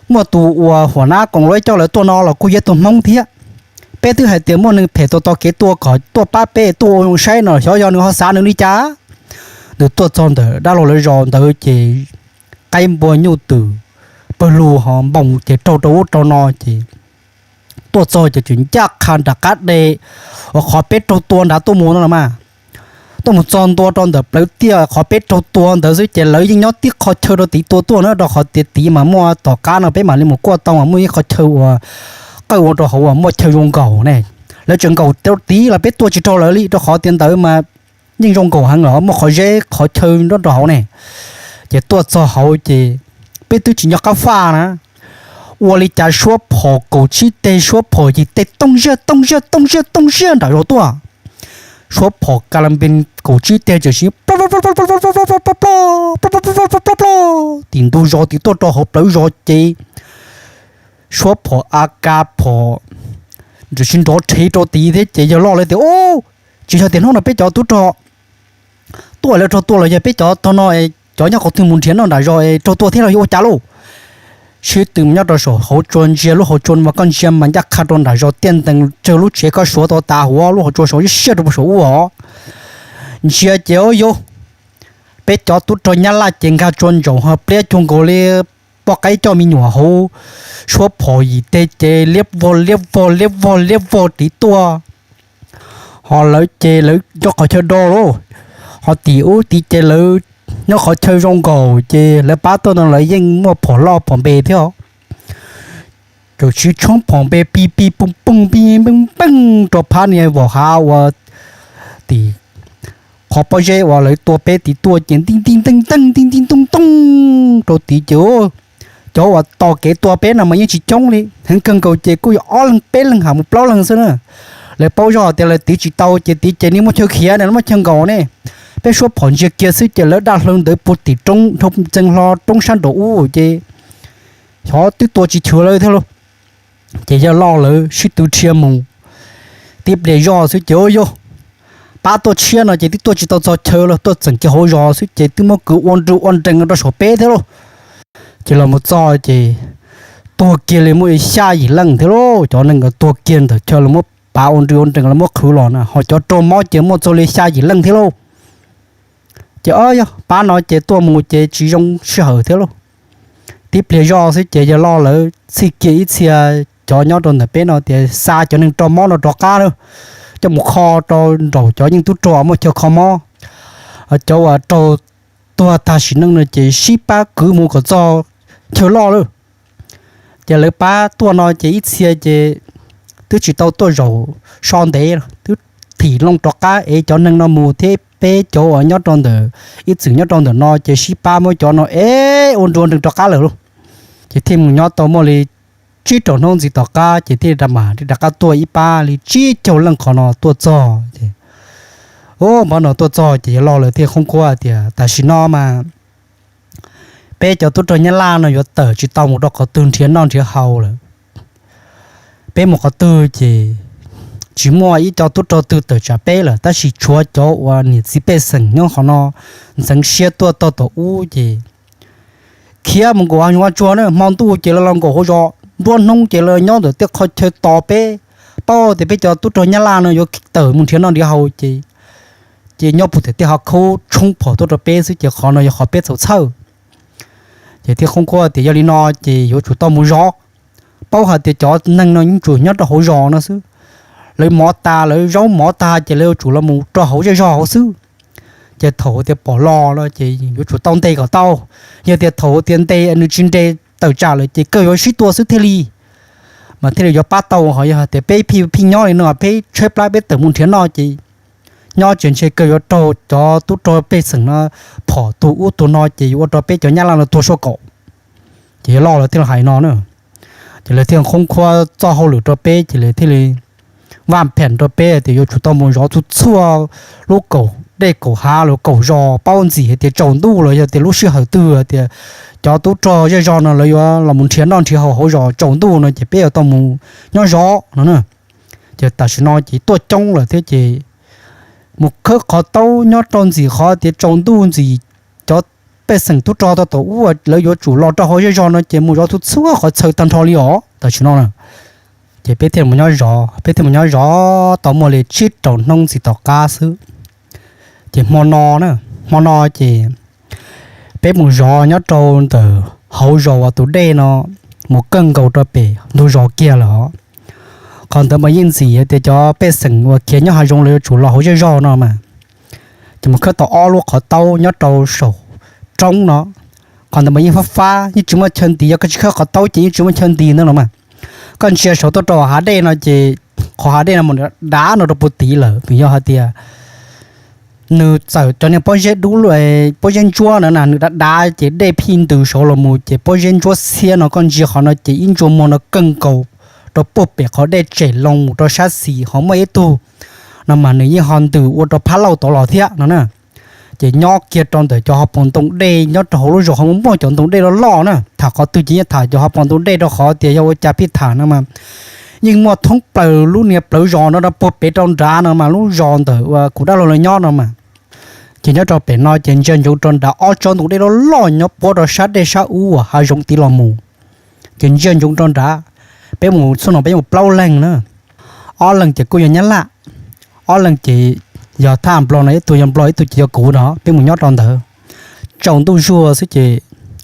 Muaj tus uas huam nab koom luab coj lawv tuaj no los kuj yog tus Hmoob thiab. Peb twb hais tias muaj neeg phem tau tau kev tuaj kom tuaj pab peb tuaj ua zoo saib no xyov yog nws ho xav nws li cas. Nws tuaj txog ntawm dab laug lawv zos ntawd ces qaib npua nyuj twm pawg lug ho npoo ces raug rau ub rau no ces tuaj txog ces tseem ncaj qha nram qab de uas qhov peb raug tua nrad tuaj mus no los mas. Tuaj mus txog ntua rau ntawm plawv tiaj qhov peb raug tua ntawd xwb ces lawv yeej nyob tib qho chaw rau tid tua tuaj na, rau qhov tias tid mas muaj tom qab no peb mam li mus kuaj tau mas muaj ib qho chaw uas qawj ua rau hauv uas muaj chaw zoo nkaum ne. Lawv tseem nkaum rau tid los peb tua tsis raug lawv li rau qhov tias ntawd mas yeej zoo nkaum heev los muaj qhov zeb qhov chaw nyob rau hauv ne. Ces tuaj txog hauv ces peb twb tsis nco qab faj na, ua li cas suab phom kaum tsib teg suab phom yim teg tooj ziaj tooj ziaj tooj ziaj tooj ziaj nram zos tuaj. Suab phom ka la npis kaum tsib teg tseem siv plob plob plob plob plob plob plob plob plob plob plob plob plob plob plob tim ntug zos tim tuaj rau hauv plawv zos ces suab phom a ka phom tseem siv nrov rhev rau tid thiab ces yawg loj lawv tias, Ub, tsis yog tias hnub no peb cov tub rog tuaj lawv raug tua los yog peb cov tog no cov nyob qhov twg mus nrhiav noj nram zos es raug tua thiab los yuav ua cas lauj? Sib tw nyob rau saum hauv tsua ntsia lub hauv tsua mas koj ntsia mas ncaj qha rau nram zos tiaj ntees tsawg lub tsev koj suav tau tas huav lub hauv tsua saud siab rau puag saum ub os. Ntsia ces ua yus peb cov tub rog Nyab Laj ces nkag tsua ntsaum ho pliab cuag nkaus li poj qaib coj me nyuam hauv, suab phom yim teg ces liab vog liab vog liab vog liab vog tid tuaj. Ho lawv ces lawv nyob qhov chaw do lauj, ho tim ub tid ces lawv nyob qhov chaw zoo nkaus ces lawv pab tuaj no lawv yeej muaj phom loj phom npe thiab os. Txawm siv tshoob phom npe pij pij pooj pooj pij pooj pooj rau phab niag vos hav uas tim qhov pob zeb uas lawv tua peb tid tuaj ces nti nti nteej nteej nti nti ntooj ntooj rau tid ces cov uas tos kev tua peb no mas yeej tsis coob li, heev kawg nkaus ces kuj yog ob leeg peb leeg ham mus plaub leeg xwb na. Lawv paub zog tias lawv tiv tsis tau ces tiv ces nej muab chaw khiav ne, muab chaw nkaus ne. Peb suab phom ntsia kiag xwb ces lawv daj hlaw ntawd puag tim roob dhau txee hlo roob sab nraum ub ces xyov twb tua tsis chwv lawv thiab lauj. Ces yawg loj lawv sib tw dhia mus, tib pliag zoj xwb ces ua yog pab tuaj tshiab no ces twb tuaj tsis tau txog chaw los tuaj txeem kiag hauv zos xwb ces twb muab kwv ua nrw ua nrees rau saum peb thiab lauj. Ces los mus txog ces tuag kiag li muaj xya yim leej thiab lauj. Cov neeg uas tuag kiag ntawm chaw los muab pav ua nrw ua nrees los muab qhwv los na ho cov raug mob ces muaj txog li xya yim leej thiab lauj. Ces yog pab no ces tuaj mus ces tsis zoo sij hawm thiab lauj. Tib pliag zoj xwb ces yawg loj lawv txhij kiag ib txhia cov nyob rau ntawm peb no tias xa cov neeg raug mob no rov qab na, coj mus kho rau nraum cov yeej tub rog muaj chaw kho mob. Cov uas raug tuag tag sim neej no ces sib pab kwv mus kom txog chaw loj lawm. Ces lawv pab tuaj no ces ib txhia ces twb tsis tau tuaj zaum so ntev, twb thim loo rov qab es cov neeg no mus thiab peb cov uas nyob rau ntawm, ib txwm nyob rau ntawm no ces sib pab muab cov no es ua nrua nrees rov qab lawm lauj. Ces thiaj mus nyob tau muaj li tsib rau hnub ntxiv tom qab ces thiaj li mam rov qab tuaj ib pab li tsib caug leej qhov no tuaj txog ces, u, pab no tuaj txog ces yawg loj lawv thiaj khoob khuab tias tam sim no mas peb cov tub rog Nyab Laj no yuav tawm tsis tau mus rau qhov twg nrhiav noj nrhiav haus lawm. Peb mus qhov twg ces tsis muaj ib co tub rog twg tawm tsam peb lawm tab sis tshuav cov uas niam txiv pej xeem nyob qhov no ntxeev siab tuaj tog tom ub ces khiav mus nkaum hav zoov hav tsuag na, hmo ntuj ces lawv los nkaum hauv zos, nruab hnub ces lawv nyob ntawm tej qhov chaw tos peb, paub tias peb cov tub rog Nyab Laj no yuav tawm mus nrhiav noj nrhiav haus ces, ces nyob puag tim tej hav khub tshoob phom tuaj rau peb xwb ces qhov no yog qhov peb txhaum txhawj. Ces thiaj khoob khuab tias yog li no ces yuav tsum tau mus zov. Paub hais tias cov neeg no yeej tsuas nyob rau hauv zos no xwb, lawv mov tas lawv zaub mov tag ces lawv yuav tsum los mus rau hauv zej zog hauv xwb. Ces thaum tias pom los no ces yuav tsum tau ntes kom tau. Yog tias thaum tias ntes nws tsis nres tawm tsam lawm ces kawg yuav sib tua xwb thiaj li. Mas thiaj li yuav pab tau, ho yog tias peb pheej pheej nyob li no peb tshaib plab peb tawm mus nrhiav noj ces nyob tsis ntshe kawg yuav raug cov tub rog pej xeem no phom tus ub tus no ces yuav ua rau peb cov Nyab Laj no tuag sua kaum. Ces yawg loj lawv thiaj li hais no na. Ces lawv thiaj khoob khuab txoj hauj lwm rau peb ces lawv thiaj li vaj phem rau peb tias yuav tsum tau mus zov txhua txhua lub kaum dej kaum hav los kaum zos, paub ntxim hais tias tsaus ntuj los yog tias lub sij hawm twg hais tias cov tub rog zej zog no lawv yuav los mus nrhiav noj nrhiav haus hauv zos tsaus ntuj no ces peb yuav tau mus nyob zov no na. Ces tam sim no ces tuaj coob lawm thiab ces mus khawb qhov taub nyob rau ntxim qhov tias tsaus ntuj ntxim, cov pej xeem tub rog tau tom ub lawv yuav tsum los rau hauv zej zog no ces mus zov txhua txhua qhov txhawv tag nrho li os tam sim no na. Ces peb thiaj mus nyob zov, peb thiaj mus nyob zov tau muaj li tsib rau hnub ntxiv tom qab xwb. Ces hmo no na, hmo no ces peb mus zov nyob rau ntawm hauv zos uas tus dej no mus kawg nkaus rau pem ntug zos kiag lawm os. Qhov ntawd mas yeej ntxim tias cov pej xeem uas khiav nyob hav zoov lawv yuav tsum los hauv zej zog no mas. Ces mus khawb tau ob lub qhov taub nyob rau saum roob no. Qhov ntawd mas yeej fab fab yeej tsis muaj chaw ntis, yog koj tsis khawb qhov taub ces yeej tsis muaj chaw ntis ntawd los mas. Koj ntsia saum tuaj rau hav dej no ces qhov hav dej no mus dav no rau puag tid lawm, vim yog hais tias nws txawm cov niag pob zeb dub, pob zeb ntsuab na na nws dav dav ces dej phij ntws saud los mus ces pob zeb ntsuab xiab no koj ntsia qhov no ces ib ntsuas muag no kawg nkaus rau puag pem qhov dej tsem loo mus rau sab xis ho muaj ib tug no mas nws yeej ho ntws ua rau phab lauj tod los thiab no na. Ces nyob kiag rau ntawm cov hauv paus ntoo dej nyob rau hauv lub zos ho muaj muaj cov ntoo dej loj loj na, tham qhov twg ces yeej tham cov hauv paus ntoo dej rau qhov tias yog ua cas pheej tham no mas yeej muaj thoob plaws lub niag plawv zos no rau puag pem rau nrad no mas lub zos ntawm uas kuv dab laug lawv nyob no mas. Ces nyob rau pem no ces ntsia ntsoov rau nrad ob tsob ntoo dej loj loj nyob puab rau sab dej sab ub uas hav zoov tid los mus. Ces ntsia ntsoov rau nrad, peb mus txhua no peb mus plaub leeg na, ob leeg ces kuj yog Nyab Laj, ob leeg ces yog thaj Nplog no, ib tug yog Nplog ib tug ces yog kuv no, peb mus nyob rau ntawd. Tsaus ntuj zuag xwb ces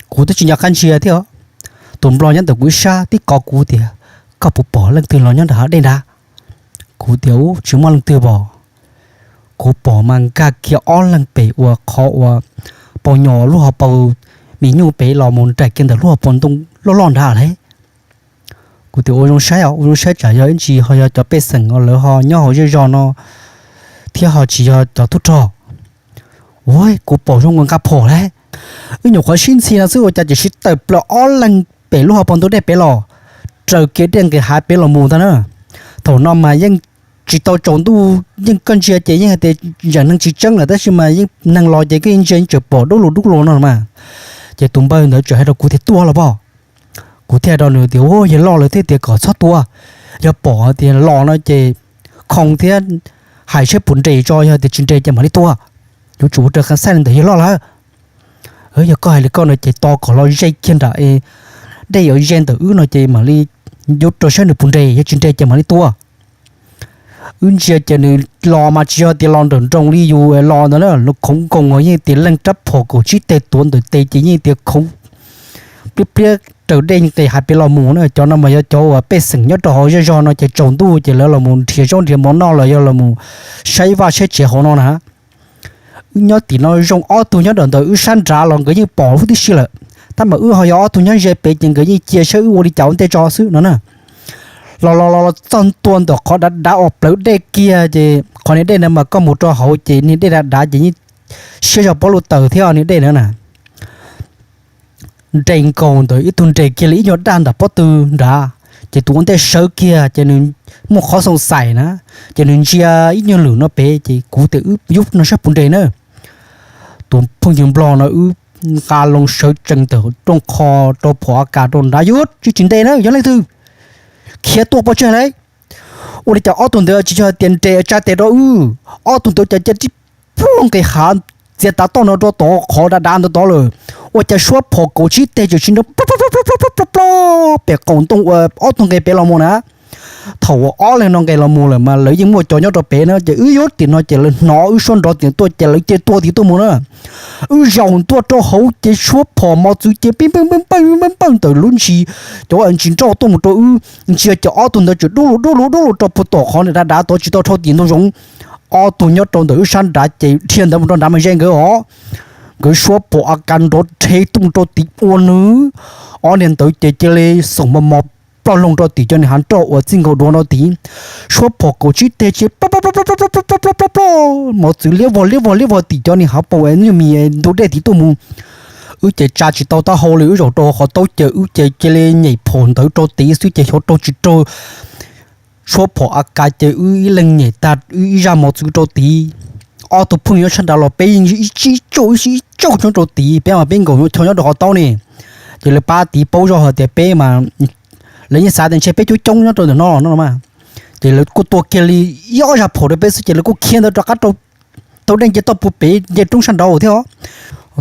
kuv twb tsis nco qab ntsia thiab. Tus Nplog nyob ntawm kuv ib sab tib kov kuv tias, koj puas pom leej twg los nyob nram hav dej nrad? Kuv tias, ub, tsis muaj leej twg pom. Kuv pom mas nkag kiag ob leeg pem uas qhov uas pos nyos lub hauv paus mis nyuj pem los mus nraim kiag ntawm lub hauv paus ntoo loj loj nrad lawm. Kuv tias ua zoo saib os, ua zoo saib tsam yog ib ntsis ho yog cov pej xeem uas lawv ho nyob hauv zej zog no thiab ho tsis yog cov tub rog. Ua kuv pom zoo ua nqa phom lawm. Wb nyuam qhuav sib ntxhi no xwb ua cas tseem sib tawm plaws ob leeg pem lub hauv paus ntug dej pem los, raws kev dej nqis hav pem los mus ntag na. Thaum no mas yeej tsis tau tsaus ntuj, yeej koj ntsia ces yeej hais tias tseem neeg tsis tseeb lawm tab sis mas yeej neeg los ces koj ntsia yeej tseem pom dub lug dub lug no mas. Ces tus npawg ntawd txawm hais rau kuv tias tuaj los pog. Kuv thiaj hais rau nws tias ua yawg loj lawv thiaj tias kom txhob tua, yog pom tias los no ces khoo thiab hais saib puas nres tso, yog tias tsis nres ces mam li tua. Yuav tsum ua raws qab xaj li ntawd yawg loj lawm. Yog koj hais li koj no ces tos kom los ze kiag nram dej yuav ze ntawm wb no ces mam li yuav rau saib nws puas nres, yog tsis nres ces mam li tua. Wb ntsia ces nws los mas tsis yog tias los nrawm nroos li yus los ntawd na, los khoov nkoos yeej tias leej rab phom kaum tsib teg tuav ntawm tes ces yeej tias khoov pliab pliab raws dej nqis hav pem los mus na. Cov no mas yog cov uas pej xeem nyob rau hauv zej zog no ces tsaus ntuj ces lawv los mus nrhiav zaub nrhiav mov noj los yog los mus saib vaj saib tsev hauv no na. Wb nyob tim no zoo ob tug nyob rau ntawm wb sab nrad los nkawd yeej pom huv tib si lawm, tab mas wb ho yog ob tug nyob ze pem ces nkawd yeej cia saib wb ua li cas ua ntej tso xwb no na. Los los los los txog ntua ntawm qhov dav dav uas plawv dej kiag ces qhov niag dej ntawd mas koj mus rau hauv ces niag dej dav dav ces yeej siab zog pob lub taws thiab niag dej ntawd na. Nres nkaus ntawd ib tug nres kiag li ib nyuag daj nram pob tw nrad, ces tus ua ntej sawv kiag ces nws muaj qhov xoo xais na, ces nws ntsia ib nyuag lwm no pem ces kuv tias wb yub no saib puas nres na. Tus phooj ywg nplog no wb nqa loo sawv tsees ntawm rooj qho rau phom a kas rau nrad, yub tsis tsis nres na, yog leej twg khiav tuaj pov tseg lauj. Ua li cas ob tug ntawd tsis yog tias nres tsa tes rau wb, ob tug ntawd cas cia li ploj nqis hav txiav tav toj no rau tod qhov dav dav ntawd tod lawm. Ua cas suab phom kaum tsib teg tseem sim nrov plob plob pem qaum ntoo uas ob tug nqis pem los mus na. Thaum uas ob leeg no nqis los mus lawm mas lawv yeej muaj cov nyob rau pem na, ces wb yub tim no ces lawv hnov wb suab nrov tim tuaj ces lawv cia li tua tim tuaj mus na. Wb zaum ntua rau hauv ces suab phom mos txwv ces pib npawj npawj npawj npawj ntawm lub ntsis, cov ntsis nroj tuaj mus rau wb. Ntsia ces ob tug ntawd tseem dub lug dub lug dub lug rau puag tom qhov dav dav tod tsis tau dhau tim ntoo zoov. Ob tug nyob rau ntawm wb sab nrad ces dhia ntawd mus rau nrad mas ze nkawd os. Nkawd suab phom a kas nrov rhe tuaj mus rau tid ua nws, ob niag ntawd ces cia li xoom mos mos ploj loo rau tim cov niag hav nroj uas txij nkaus duav rau tid. Suab phom kaum tsib teg ces plob plob plob plob plob plob plob plob plob, mos txwv liab vog liab vog liab vog tim cov niag hav paus nyuag mis ntug dej tid tuaj mus. Wb ces tsa tsis tau taub hau li, wb zaum rau qhov taub ces wb ces cia li nyem phom ntawd rau tid xwb ces xyov raug tsis raug. Suab phom a kas ces wb ib leeg nyem tag wb ib zaj mos txwv rau tid. Ob tug phooj ywg nyob sab nrad los peb yeej ib tsib tsauj ib tsib tsauj nyob rau tid, peb mas peb nkaum nyob rau qhov taub ne. Ces lawv pab tid paub zoj hais tias peb mas, lawv yeej xav tias ntshe peb coob coob nyob rau ntawm no no mas. Ces lawv kuj tua kiag li ib ob zaj phom rau peb xwb ces lawv kuj khiav ntawd rov qab rau taug dej nce toj puag pem nce roob sab nraud thiab os.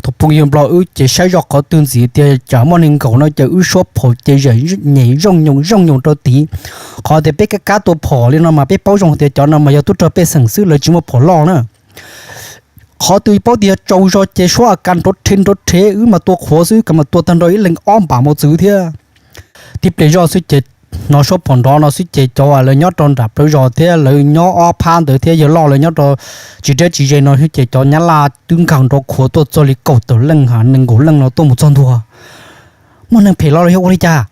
Tus phooj ywg nplog wb ces saib zoj qhov twg ntxiv tias tsam muaj neeg nkaum no ces wb suab phom ces nyem zooj nyoos zooj nyoos rau tid. Qhov tias peb kab kab tua phom li no mas peb paub zoo tias cov no mas yog tub rog pej xeem xwb, lawv tsis muaj phom loj na. Qhov twg paub tias yog tsaus zog ces suab a kas nrov rhe nrov rhe, wb mas tua qhuav xwb, wb mas tua tag nrho ib leeg ob npam mos txwv thiab. Tib pliag zoj xwb ces hnov suab phom nrov no xwb ces cov uas lawv nyob rau nram plawv zos thiab lawv nyob ob phab ntawd thiab yawg loj lawv nyob rau tsis deb tsis ze no xwb ces cov nyab laj twb nkag nrov khuav tuaj txog li kaum tawm leej ha nees nkaum leej no tuaj mus txog ntua. Muaj neeg phem los los yog ua li cas?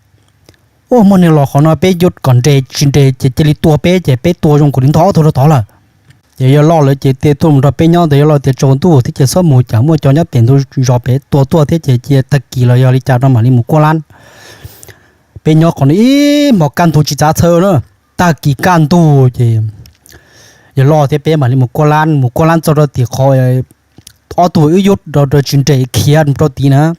Ua muaj neeg los qhov no peb yuav kom nres tsis nres ces cia li tua peb ces peb tua zoo nkaus li ntog ob tug rau tod lawm. Ces yawg loj lawv ces tias tuaj mus nrog peb nyob ntawd, yawg loj tias tsaus ntuj thiab ces txhob mus, cas muaj cov nyob pem ntug zos pem tua tuaj thiab ces cia tag kis los yog li cas no mam li mus kuaj lab. Peb nyob qhov no ib hmos kaj ntug tsis txav txhawv na, tag kis kaj ntug ces yawg loj thiab peb mam li mus kuaj lab, mus kuaj lab txog rau tim qhov ob tug wb yub rau tsis nres khiav mus rau tid na.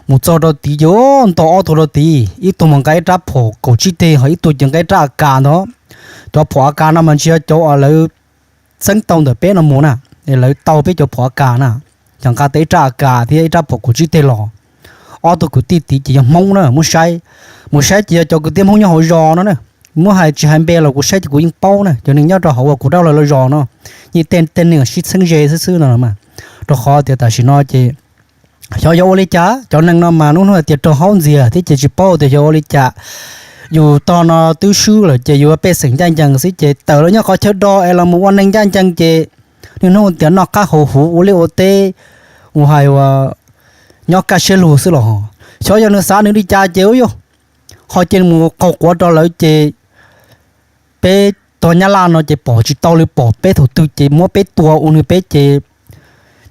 Mus txog rau tid ces ntog ob tug rau tid, ib tug mas nqa ib rab phom kaum tsib teg ho ib tug ces nqa ib rab a kas ntag. Cov phom a kas no mas ntshe yog cov uas lawv txeeb tau ntawm peb no mus na, lawv tau peb cov phom a kas na, ces nqa tau ib rab a kas thiab ib rab phom kaum tsib teg los. Ob tug kwv tij tid ces yog Hmoob na, muab saib, mus saib ces yog cov kwv tij Hmoob nyob hauv zos no na. Muab hais tsis hais npe los kuv saib ces kuv yeej paub na, cov neeg nyob rau hauv uas kuv dab laug lawv zos no, yeej tej neeg sib txheeb ze xwb xwb no mas. Rau qhov tias tam sim no ces xyov yog ua li cas cov neeg no mas lub hnub hais tias raug haub ntxiag thiab ces tsis paub tias xyov ua li cas. Yus tog no twb swb lawm ces yus pej xeem ncaj ncees xwb ces tawm los nyob qhov chaw do es los mus ua neeg ncaj ncees ces niaj hnub tias noj qab haus huv ua liaj ua teb, mus hais uas nyob kaj siab lug xwb los. Xyov yog nws xav nws li cas ces ua yog ho cia li mus qaug quav rau lawv ces peb tog Nyab Laj no ces pom tsis tau li, pom peb thaum twg ces muab peb tua ua nws peb ces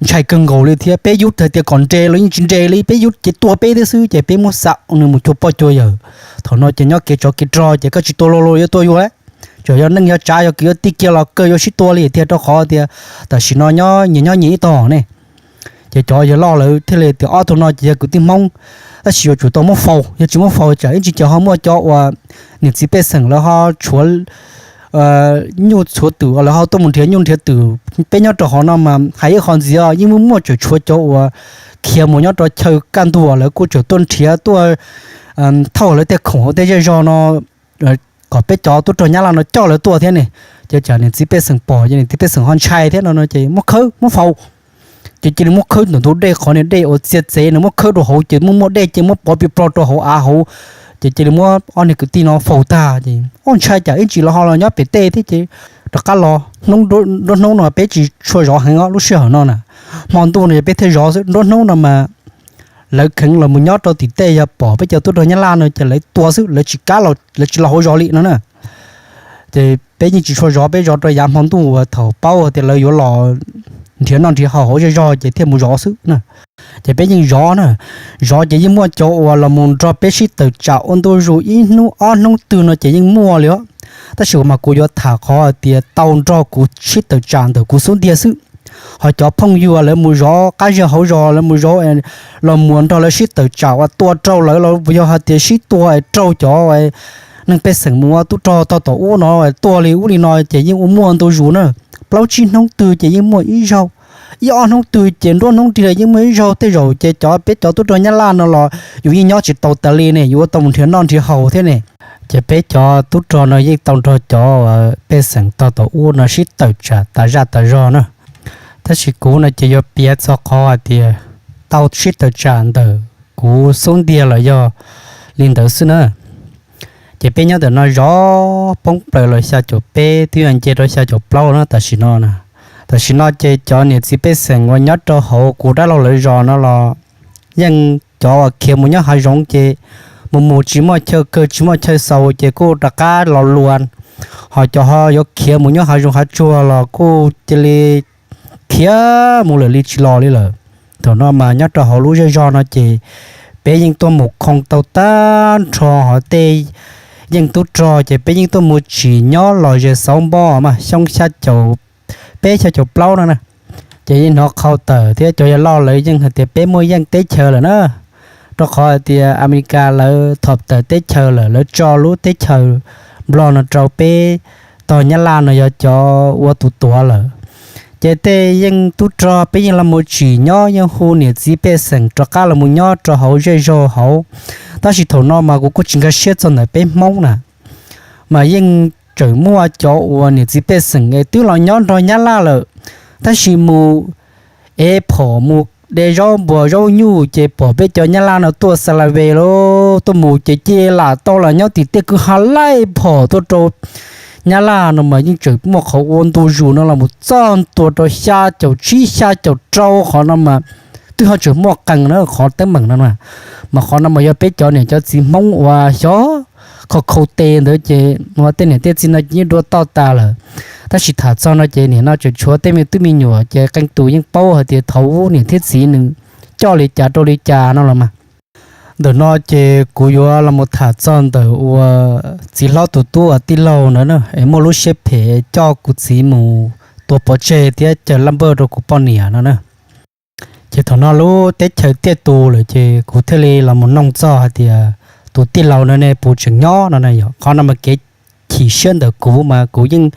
ntshai kawg nkaus li thiab. Peb yug hais tias kom nres los yeej tsis nres li, peb yug ces tua peb thiab xwb ces peb muab xa ua nws mus cuag poj cuag yawm. Thaum no ces nyob kev tsov kev rog ces koj tsis tua luag luag yuav tua yus, tsuas yog neej yog tsav yog kwv yog tij kiag los kawg yuav sib tua li thiab, rau qhov tias tam sim no nyias nyob nyias ib tog ne. Ces cov yawg loj lawv thiaj li tias ob tug no ces yog kwv tij Hmoob, tab sis yuav tsum tau muab faus, yog tsis muab faus tsam ib tsam ces ho muaj cov uas niam txiv pej xeem lawv ho tshuav nyuj tshuav twm, lawv ho tuaj mus nrhiav nyuj nrhiav twm. Peb nyob rau hauv no mas hais ib qho ntxiv yeej muaj muaj tseem tshuav cov uas khiav mus nyob rau chaw kaj ntug, lawv kuj tseem tuaj nrhiav tuaj thauj lawv tej khoom hauv tej zej zog no kom peb cov tub rog Nyab Laj no coj lawv tuaj thiab ne. Ces tsam niam txiv pej xeem pom ces niam txiv pej xeem ho ntshai thiab no no ces muab khawb muab faus. Ces cia li muab khawb ntawm ntug dej, qhov niag dej uas txia txev no muab khawb rau hauv ces muaj muaj dej ces muab pov plig plog rau hauv av hauv. Ces cia li muab ob niag kwv tij no faus tag ces ob ntshai tsam ib tsam los ho los nyob pem tej thiab ces rov qab los. Nruab hnub no peb tsis tshua zov heev os, lub sij hawm no na, hmo ntuj no yog peb thiaj zov xwb, nruab hnub no mas lawv kheev los mus nyob rau tim tej, yog pom peb cov tub rog Nyab Laj no ces lawv tua xwb, lawv tsis kam, lawv tsis los hauv zos li no na. Ces peb yeej tsis tshua zov, peb zov rau yav hmo ntuj uas thaum paub tias lawv yuav los nrhiav noj nrhiav haus hauv zej zog ces thiaj mus zov xwb na. Ces peb yeej zov na, zov ces yeej muaj cov uas los mus nrog peb sib tawm tsam ua ntu zus ib hnub ob hnub twg no ces yeej muaj li os. Tab sis mas kuv yuav tham qhov hais tias tau nrog kuv sib tawm tsam ntawm kuv xub ntiag xwb. Ho cov phooj ywg lawv mus zov qab zej hauv zos, lawv mus zov los mus nrog lawv sib tawm tsam uas tua raug lawv los yog hais tias sib tua es raug cov neeg pej xeem mus ua tub rog tog tom ub no tuag li ub li no ces yeej ua muaj ntu zus na. Plaub tsib hnub twg ces yeej muaj ib zaug, ib ob hnub twg ces nruab hnub tig los yeej muaj ib zaug. Tej zaum ces cov peb cov tub rog Nyab Laj no los yus yeej nyob tsis tau tas li ne, yus ua tau mus nrhiav noj nrhiav haus thiab ne. Ces peb cov tub rog no yeej tau nrog cov pej xeem tog tom ub no sib tawm tsam tas zaj tas zog na. Tab sis kuv no ces yuav piav txog qhov hais tias tau sib tawm tsam ntawm kuv xub ntiag los yog li ntawd xwb na. Ces peb nyob ntawm no zov poob plaws los xya caum peb twb yuav nce rau xya caum plaub na tam sim no na. Tam sim no ces cov niam txiv pej xeem uas nyob rau hauv kuv dab laug lawv zos no los yeej cov uas khiav mus nyob hav zoov ces mus mus tsis muaj chaw kawg tsis muaj chaw xaus ces kuj rov qab los lua. Ho cov ho yuav khiav mus nyob hav zoov hav tsuag los kuj cia li khiav mus lawm li tsis los li lawm. Thaum no mas nyob rau hauv lub zej zog no ces peb yeej tuaj mus khoo tau tag nrho hov tej yeej tub rog ces peb yeej tuaj mus tsim nyob los ze xauv npoj mas xyoo xya caum peb xya caum plaub no na. Ces yeej hnov qhau tawm thiab cov yawg loj lawv yeej hais tias peb muaj yeej teb chaws lawm na, rau qhov hais tias Amelikas lawv thom tawm teb chaws lawm, lawv tso lub teb chaws Nplog no rau peb tog Nyab Laj no yog cov ua tus tuav lawm. Ces tej yeej tub rog peb yeej los mus tsim nyob yeej hu niam txiv pej xeem rov qab los mus nyob rau hauv zej zog hauv. Tab sis thaum no mas kuv kuj tsis nkag siab txog ntawm peb Hmoob na, mas yeej tseem muaj cov uas niam txiv pej xeem es twb los nyob nrog Nyab Laj lawm, tab sis mus ev phom mus de zaub npuas zaub nyuj ces pom peb cov Nyab Laj no tuaj xa la ve lauj, tuaj mus ces cia lam tau los nyob tim tej kwj ha laij phom tuaj rau Nyab Laj no mas yeej tseem muaj qhov ua ntu zus no los mus txog ntua rau xya caum tsib xya caum rau qhov no mas twb ho tseem muaj qee na qhov teeb meem no na. Mas qhov no mas yog peb cov niam cov txiv Hmoob uas xyov kho khau tes ntawd ces ua tej niam tej txiv no ces yeej dua toj tas lawm. Tab sis tham txog no ces nim no tseem tshuav tej me tub me nyuam ces qee tus yeej paub hais tias thaum ub niam thiab txiv nws coj li cas rau li cas no los mas. Ntawm no ces kuv yuav los mus tham txog ntawm uas txiv hlob tus tub uas tij laug ntawd na es muaj lub siab phem coj kuv txiv mus tua pov tseg thiab caw laj npawj rau kuv poj niam no na. Ces thaum no lub teb chaws tiaj tus lawm ces kuv thiaj li los mus noog txog hais tias tus tij laug no ne puas tseem nyob no na. Yog qhov no mas kev chim siab ntawm kuv mas kuv yeej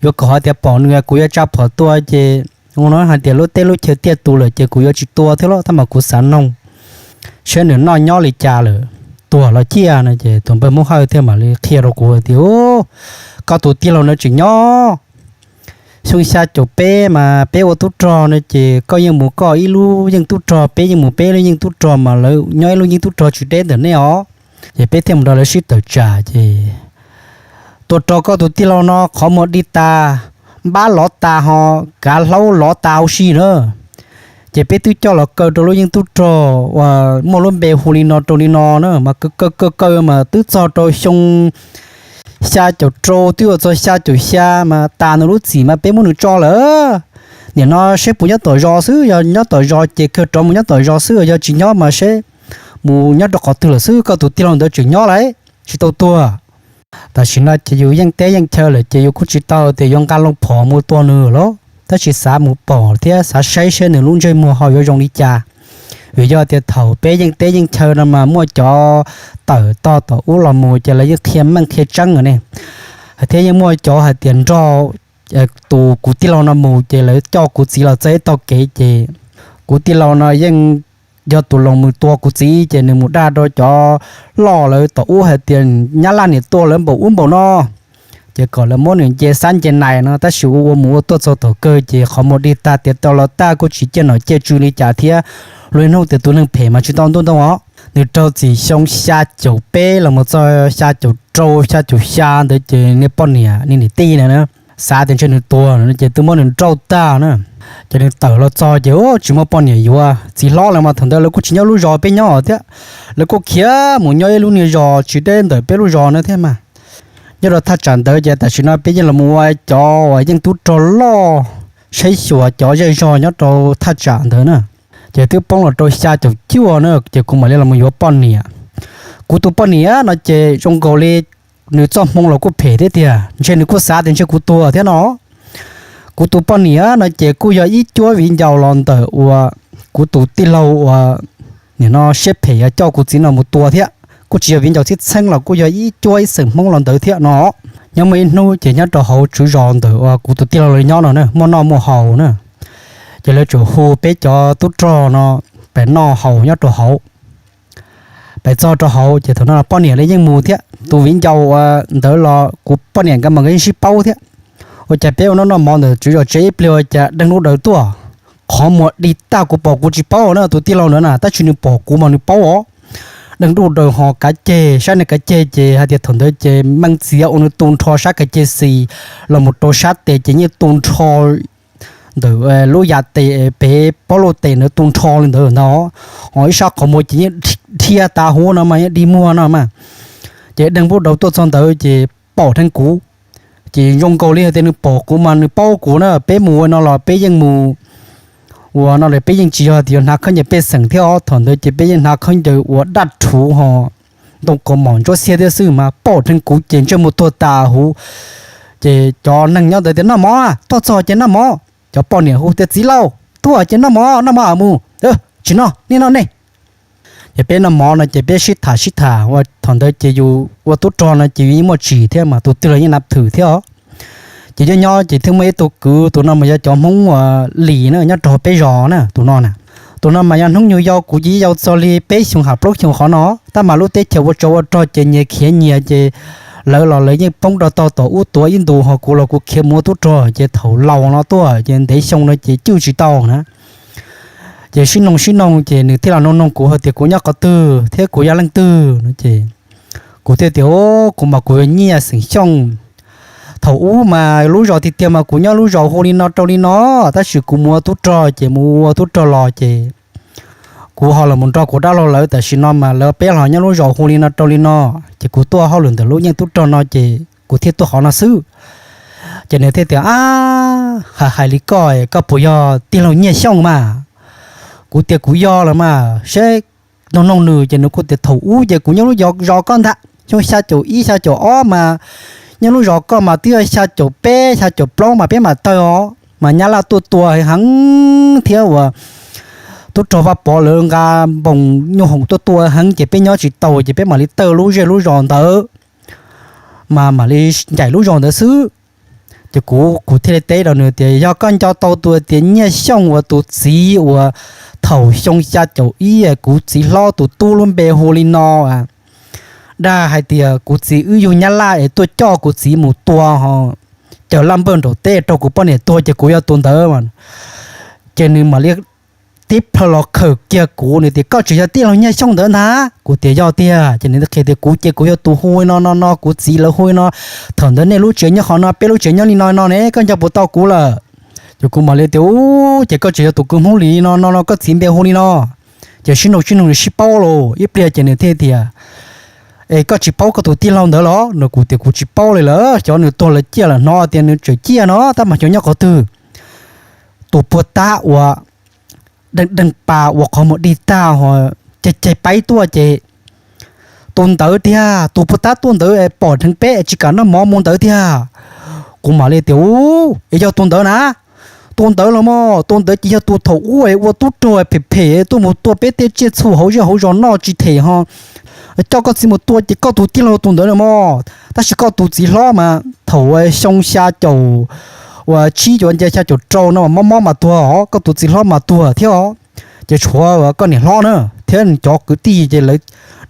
yuav kom hais tias pom nws kuv yuav tsa phom tua ces ua no hais tias lub teb lub chaw tiaj tus lawm ces kuv yuav tsis tua thiab los tab mas kuv xav noog saib nws noj nyob li cas lawm, tuag los ciaj no. Ces tus npawg Hmoob Hawj thiaj mam li qhia rau kuv tias, koj tus tij laug no tseem nyob. Xyoo xya caum peb mas peb ua tub rog no ces koj yeej mus koj ib lub yeej tub rog, peb yeej mus peb lub yeej tub rog mas lawv nyob ib lub yeej tub rog tsis deb ntawm nej os. Ces peb thiaj mus nrog lawv sib tawm tsam ces tua rau koj tus tij laug no qhov muag dig tas, npab lov tas ho kav hlaub lov tas huv si na. Ces peb twb coj los kaw rau lub yeej tub rog uas muaj lub npe hu li no rau li no na, mas kaw kaw kaw mas twb txog rau xyoo xya caum rau twb yuav txog xya caum xya mas tas nws lub txim mas peb muab nws tso lawm. Nim no seb puas nyob tom zos xwb, yog nyob tom zos ces kawg rov mus nyob tom zos xwb, yog tsis nyob mas seb mus nyob rau qhov twg lawm xwb, koj tus tij laug ntawd tseem nyob lawm, tsis tau tuag. Tam sim no ces yus yeej teb yeej chaw lawm ces yus kuj tsis tau tias yuav nqa loo phom mus tua nws lawm, tab sis xav mus pom thiab xav saib saib nws lub ntsej muag ho yuav zoo li cas. Vim yog tias thaum peb yeej teb yeej chaw no mas muaj cov tawm tog tom ub los mus ces lawv yeej qhia meej qhia tseeb lawm ne, thiab yeej muaj cov hais tias nrog tus kuv tij laug no mus ces lawv coj kuv txiv los txog ib tog kev ces kuv tij laug no yeej yog tus los mus tua kuv txiv ces nws mus dag rau cov loj lawv tom ub hais tias nyab laj niam tua lawv npaum ub npaum no, ces kom lawv muab nws nce xab nce nais no, tab sis ua ua mus ua tuaj txog tom kawg ces qhov muag dig tag tiav tau los tag kuj tsis ciaj nom ciaj tswv li cas thiab. Luag hnub tias tus neeg phem mas tsis tau ntuj ntoo os. Nws raug txim xyoo xya caum peb los mus txog xya caum rau xya caum xya ntawd ces niag poj niam niag niam tij na, xav tias ntshe nws tuag no ces twb muab nws nrauj tag na. Ces nws tawm los txog ces tsis muaj poj niam yuav, txiv hlob lawv mas thaum ntawd lawv kuj tsis nyob lub zos peb nyob thiab, lawv kuj khiav mus nyob ib lub niag zos tsis deb ntawm peb lub zos na thiab mas. Nyob rau thaj tsam ntawd ces tam sim no peb yeej los mus ua cov uas yeej tub rog loj saib xyuas cov zej zog nyob rau thaj tsam ntawd na. Ces twb poob los rau xya caum cuaj na ces kuv mam li los mus yuav poj niam. Kuv tus poj niam no ces zoo nkaus li nws txoj hmoo los kuj phem thiab tiag, ntshe nws kuj xav tias ntshe kuv tuag thiab no. Kuv tus poj niam no ces kuj yog ib cuab viv ncaus los ntawm uas kuv tus tij laug uas nim no siab phem coj kuv txiv no mus tua thiab, kuj tsis yog viv ncaus txhib txheeb los kuj yog ib cuab ib xeem Hmoob los ntawd thiab no. Nyob muaj ib hnub ces nyob rau hauv tswv zos ntawm uas kuv tus tij laug lawv nyob no na, muaj noj muaj haus na, ces lawv tsuas hu peb cov tub rog no pem noj haus nyob rau hauv. Pem txog rau hauv ces thaum no poj niam lawv yeej mus thiab, tus viv ncaus uas ntawd los kuv poj niam nkawd mas nkawd yeej sib paub thiab. Ua cas peb ua noj noj mov ntawm tswv zos tsev ib pliag ua cas deeg dub daws tuaj, qhov muag dig tag kuv pom kuv tsis paub na, tus tij laug ntawd na, tab sis nws pom kuv mas nws paub os. Deeg dub daws ho kav ceg, sab niag kav ceg ces hais tias thaum ntawd ces meej txiav ua nws tu nrho sab kav ceg xis los mus rau sab tes ces yeej tu nrho ntawm lub yam tes pem pob luj tes ntawd tu nrho li ntawd ntag. Ho ib sab qhov muag ces yeej dhia tas huv no mas yeej dig muag no mas. Ces deeg dub daws tuaj txog ntawd ces pom dheev kuv, ces zoo nkaus li hais tias nws pom kuv mas nws paub kuv na, peb mus ua no los peb yeej mus ua no los peb yeej tsis yog tias yuav hnav khaub ncaws pej xeem thiab os, thaum ntawd ces peb yeej hnav khaub ncaws uas daj rhuv ho ntoo kaus mom ntsuab xiab thiab xwb mas pom dheev kuv ces ntsej muag tuag tas huv. Ces cov neeg nyob ntawd tias noj mov, tuaj txog ces noj mov, cov poj niam hu tias txiv laus tuaj ces noj mov, noj mov mus, tsis noj nej noj nej. Ces peb noj mov no ces peb sib tham sib tham ua thaum ntawd ces yus ua tub rog no ces yus yeej muaj tsim thiab mas tus twg los yeej nav thwm thiab os. Ces nyob nyob ces thiaj muaj ib tug kwv, tus no mas yog cov Hmoob uas Lis na nyob rau peb zos na, tus no na. Tus no mas yog hnub nyoog yau kuv ces yau txog li peb xyoos ham plaub xyoos qhov no, tab mas lub teb chaws ua tsov ua rog ces nyias khiav nyias ces lawv los lawv yeej poob rau tog tom ub tuav ib ntus ho kuv los kuv khiav mus ua tub rog ces thaum laus no tuaj ces ntev xyoo no ces cwj tsis tau na. Ces sib noog sib noog ces nws thiaj los noog noog kuv hais tias kuv nyob qhov twg thiab kuv yog leej twg no ces kuv thiaj tias kuv mas kuv yog Nyiaj xeem Xyooj. Thaum ub mas lub zos tiag tiag mas kuv nyob lub zos hu li no rau li no, tab sis kuv mus ua tub rog ces mus ua tub rog los ces kuv ho los mus nrog kuv dab laug lawv, tam sim no mas lawv peb los nyob lub zos hu li no rau li no, ces kuv tuaj hauj lwm ntawm lub yeej tub rog no ces kuv thiaj tuaj qhov no xwb. Ces nws thiaj tias, Ab, hais hais li koj, koj puas yog tij laug Nyiaj Xyooj mas? Kuv tias kuv yog los mas, seb noog noog nws ces nws kuj tias thaum ub ces kuv nyob lub zos koj ntag, xyoo xya caum ib xya caum ob mas nyob lub zos koj mas twb yog xya caum peb xya caum plaub mas peb mam tawg os, mas Nyab Laj tuaj tua heev thiab uas tub rog Vaj Pov lawv nqa npoos nyuj hoom tuaj tua heev ces peb nyob tsis tau ces peb mam li tawg lub zej lub zos ntawd, mas mam li ncaim lub zos ntawd xwb. Ces kuv, kuv thiaj li teb rau nws tias yog koj nco tau tus tias Nyiaj Xyooj uas tus txiv uas thaum xyoo xya caum ib kuv txiv hlob tus tub lub npe hu li no, dag hais tias kuv txiv wb yug Nyab Laj es tuaj coj kuv txiv mus tua ho caws laj npawj nraum teb rau kuv poj niam tuag ces kuv yog tus ntawd. Ces nws mam li tib plhaw los khawm kiag kuv, nws tias koj tseem yog tij laug Nyiaj Xyooj ntawd ntag. Kuv tias yog tiag. Ces nws qhia tias kuv ces kuv yog tus hu li no no no, kuv txiv lawv hu li no, thaum ntawd nej lub tsev nyob qhov no, peb lub tsev nyob li no no ne, koj nco puas tau kuv lawm? Ces kuv mam li tias, Ub, ces koj tseem yog tus kwv Hmoob li no no no, koj txiv npe hu li no. Ces sib nug sib nug nws sib paub los ib pliag ces nws thiaj tias, Es koj tsis paub koj tus tij laug ntawd los? No kuv tias, Kuv tsis paub li lawm, xyov nws tuag lawv ciaj lawm, hnov tias nws tseem ciaj no, tab mas xyov nyob qhov twg. Tus puag ta uas deeg deeg pas uas qhov muag dig tag ho ceg ceg paib tuaj ces tus ntawd tiag, tus puag ta tuaj ntawd pom dheev peb tsis kam noj mov mus ntawd tiag. Kuv mam li tias, Ub, es yog tus ntawd na? Tus ntawd los mas, tus ntawd ces yog tus thaum ub ua tub rog phem phem tuaj mus tua peb tej tsiaj txhu hauv zej hauv zos noj tsis them ho coj koj txiv mus tua ces koj tus tij laug tus ntawd no mas. Tab sis koj tus txiv hlob mas thaum xyoo xya caum, uas tsib caum nce xya caum rau no mas mob mob mas tuag os, koj tus txiv hlob mas tuag thiab os. Ces tshuav koj niam hlob na thiab nws cov kwv tij ces lawv,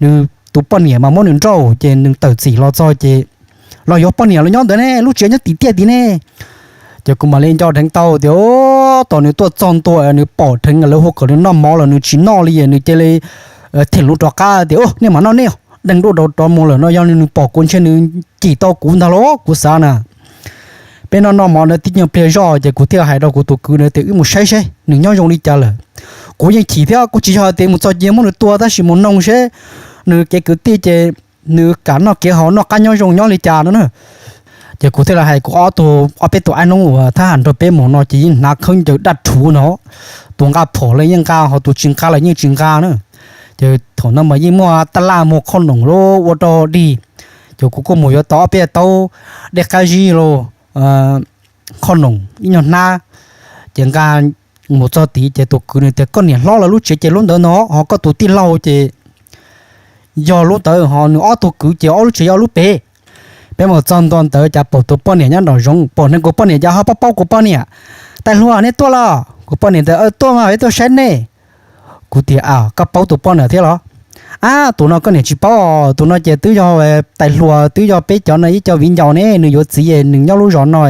nws tus poj niam mas muab nws nrauj ces nws tawm txim los txog ces los yuav poj niam los nyob ntawd ne, lub tsev nyob tim tiaj tid ne. Ces kuv mam li nco dheev tau tias, Ub, tos nws tuaj txog ntua nws pom dheev lawv hu kom nws noj mov los nws tsis noj li, nws cia li them lus rov qab tias, Ub, nej mam noj nej, deeg duj rau rov mus lawm no, yog nws pom kuv ntshe nws cim tau kuv ntag los kuv xav na. Peb noj noj mov na tib nyuag pliag zoj ces kuv thiaj hais rau kuv tus kwv na tias, Wb mus saib seb nws nyob zoo li cas lawm. Kuv yeej chim thiab, kuj tsis yog tias mus txog cia muab nws tua, tab sis mus noog seb nws kev kwv tij ces nws kam noj kev haus noj qab nyob zoo nyob li cas no na. Ces kuv thiaj li hais kuv ob tug, ob peb tus ab noob uas thab ham nrog peb mus no ces yeej hnav khaub ncaws daj rhuv no, tus nqa phom los yeej nqa, ho tus tsis nqa los yeej tsis nqa na. Ces thaum no mas yeej muaj tab laj muag qhov noom lub ua rau dig. Ces kuv kuj mus yuav tau ob peb taub dej qab zib los qhov noom ib nyuag hnab, ces nqa mus txog tid ces tus kwv nws tias, Koj niam hlob lawv lub tsev ces lub ntawd no, ho koj tus tij laug ces yog lub ntawd, ho nws ob tug kwv ces ob lub tsev yog lub pem. Peb mus txog ntua ntawd cas pom tus poj niam nyob nraum zoov, pom neeg kuv poj niam cas ho paub paub kuv poj niam. Tais hluas, nej tuaj los? Kuv poj niam tias, Tuaj mas, peb tuaj saib nej. Kuv tias, Koj paub tus poj niam thiab los? Ab, tus no koj niam tsis paub, tus no ces twb yog tais hluas, twb yog peb cov no ib co viv ncaus ne, nws yuav txiv, nws nyob lub zos no,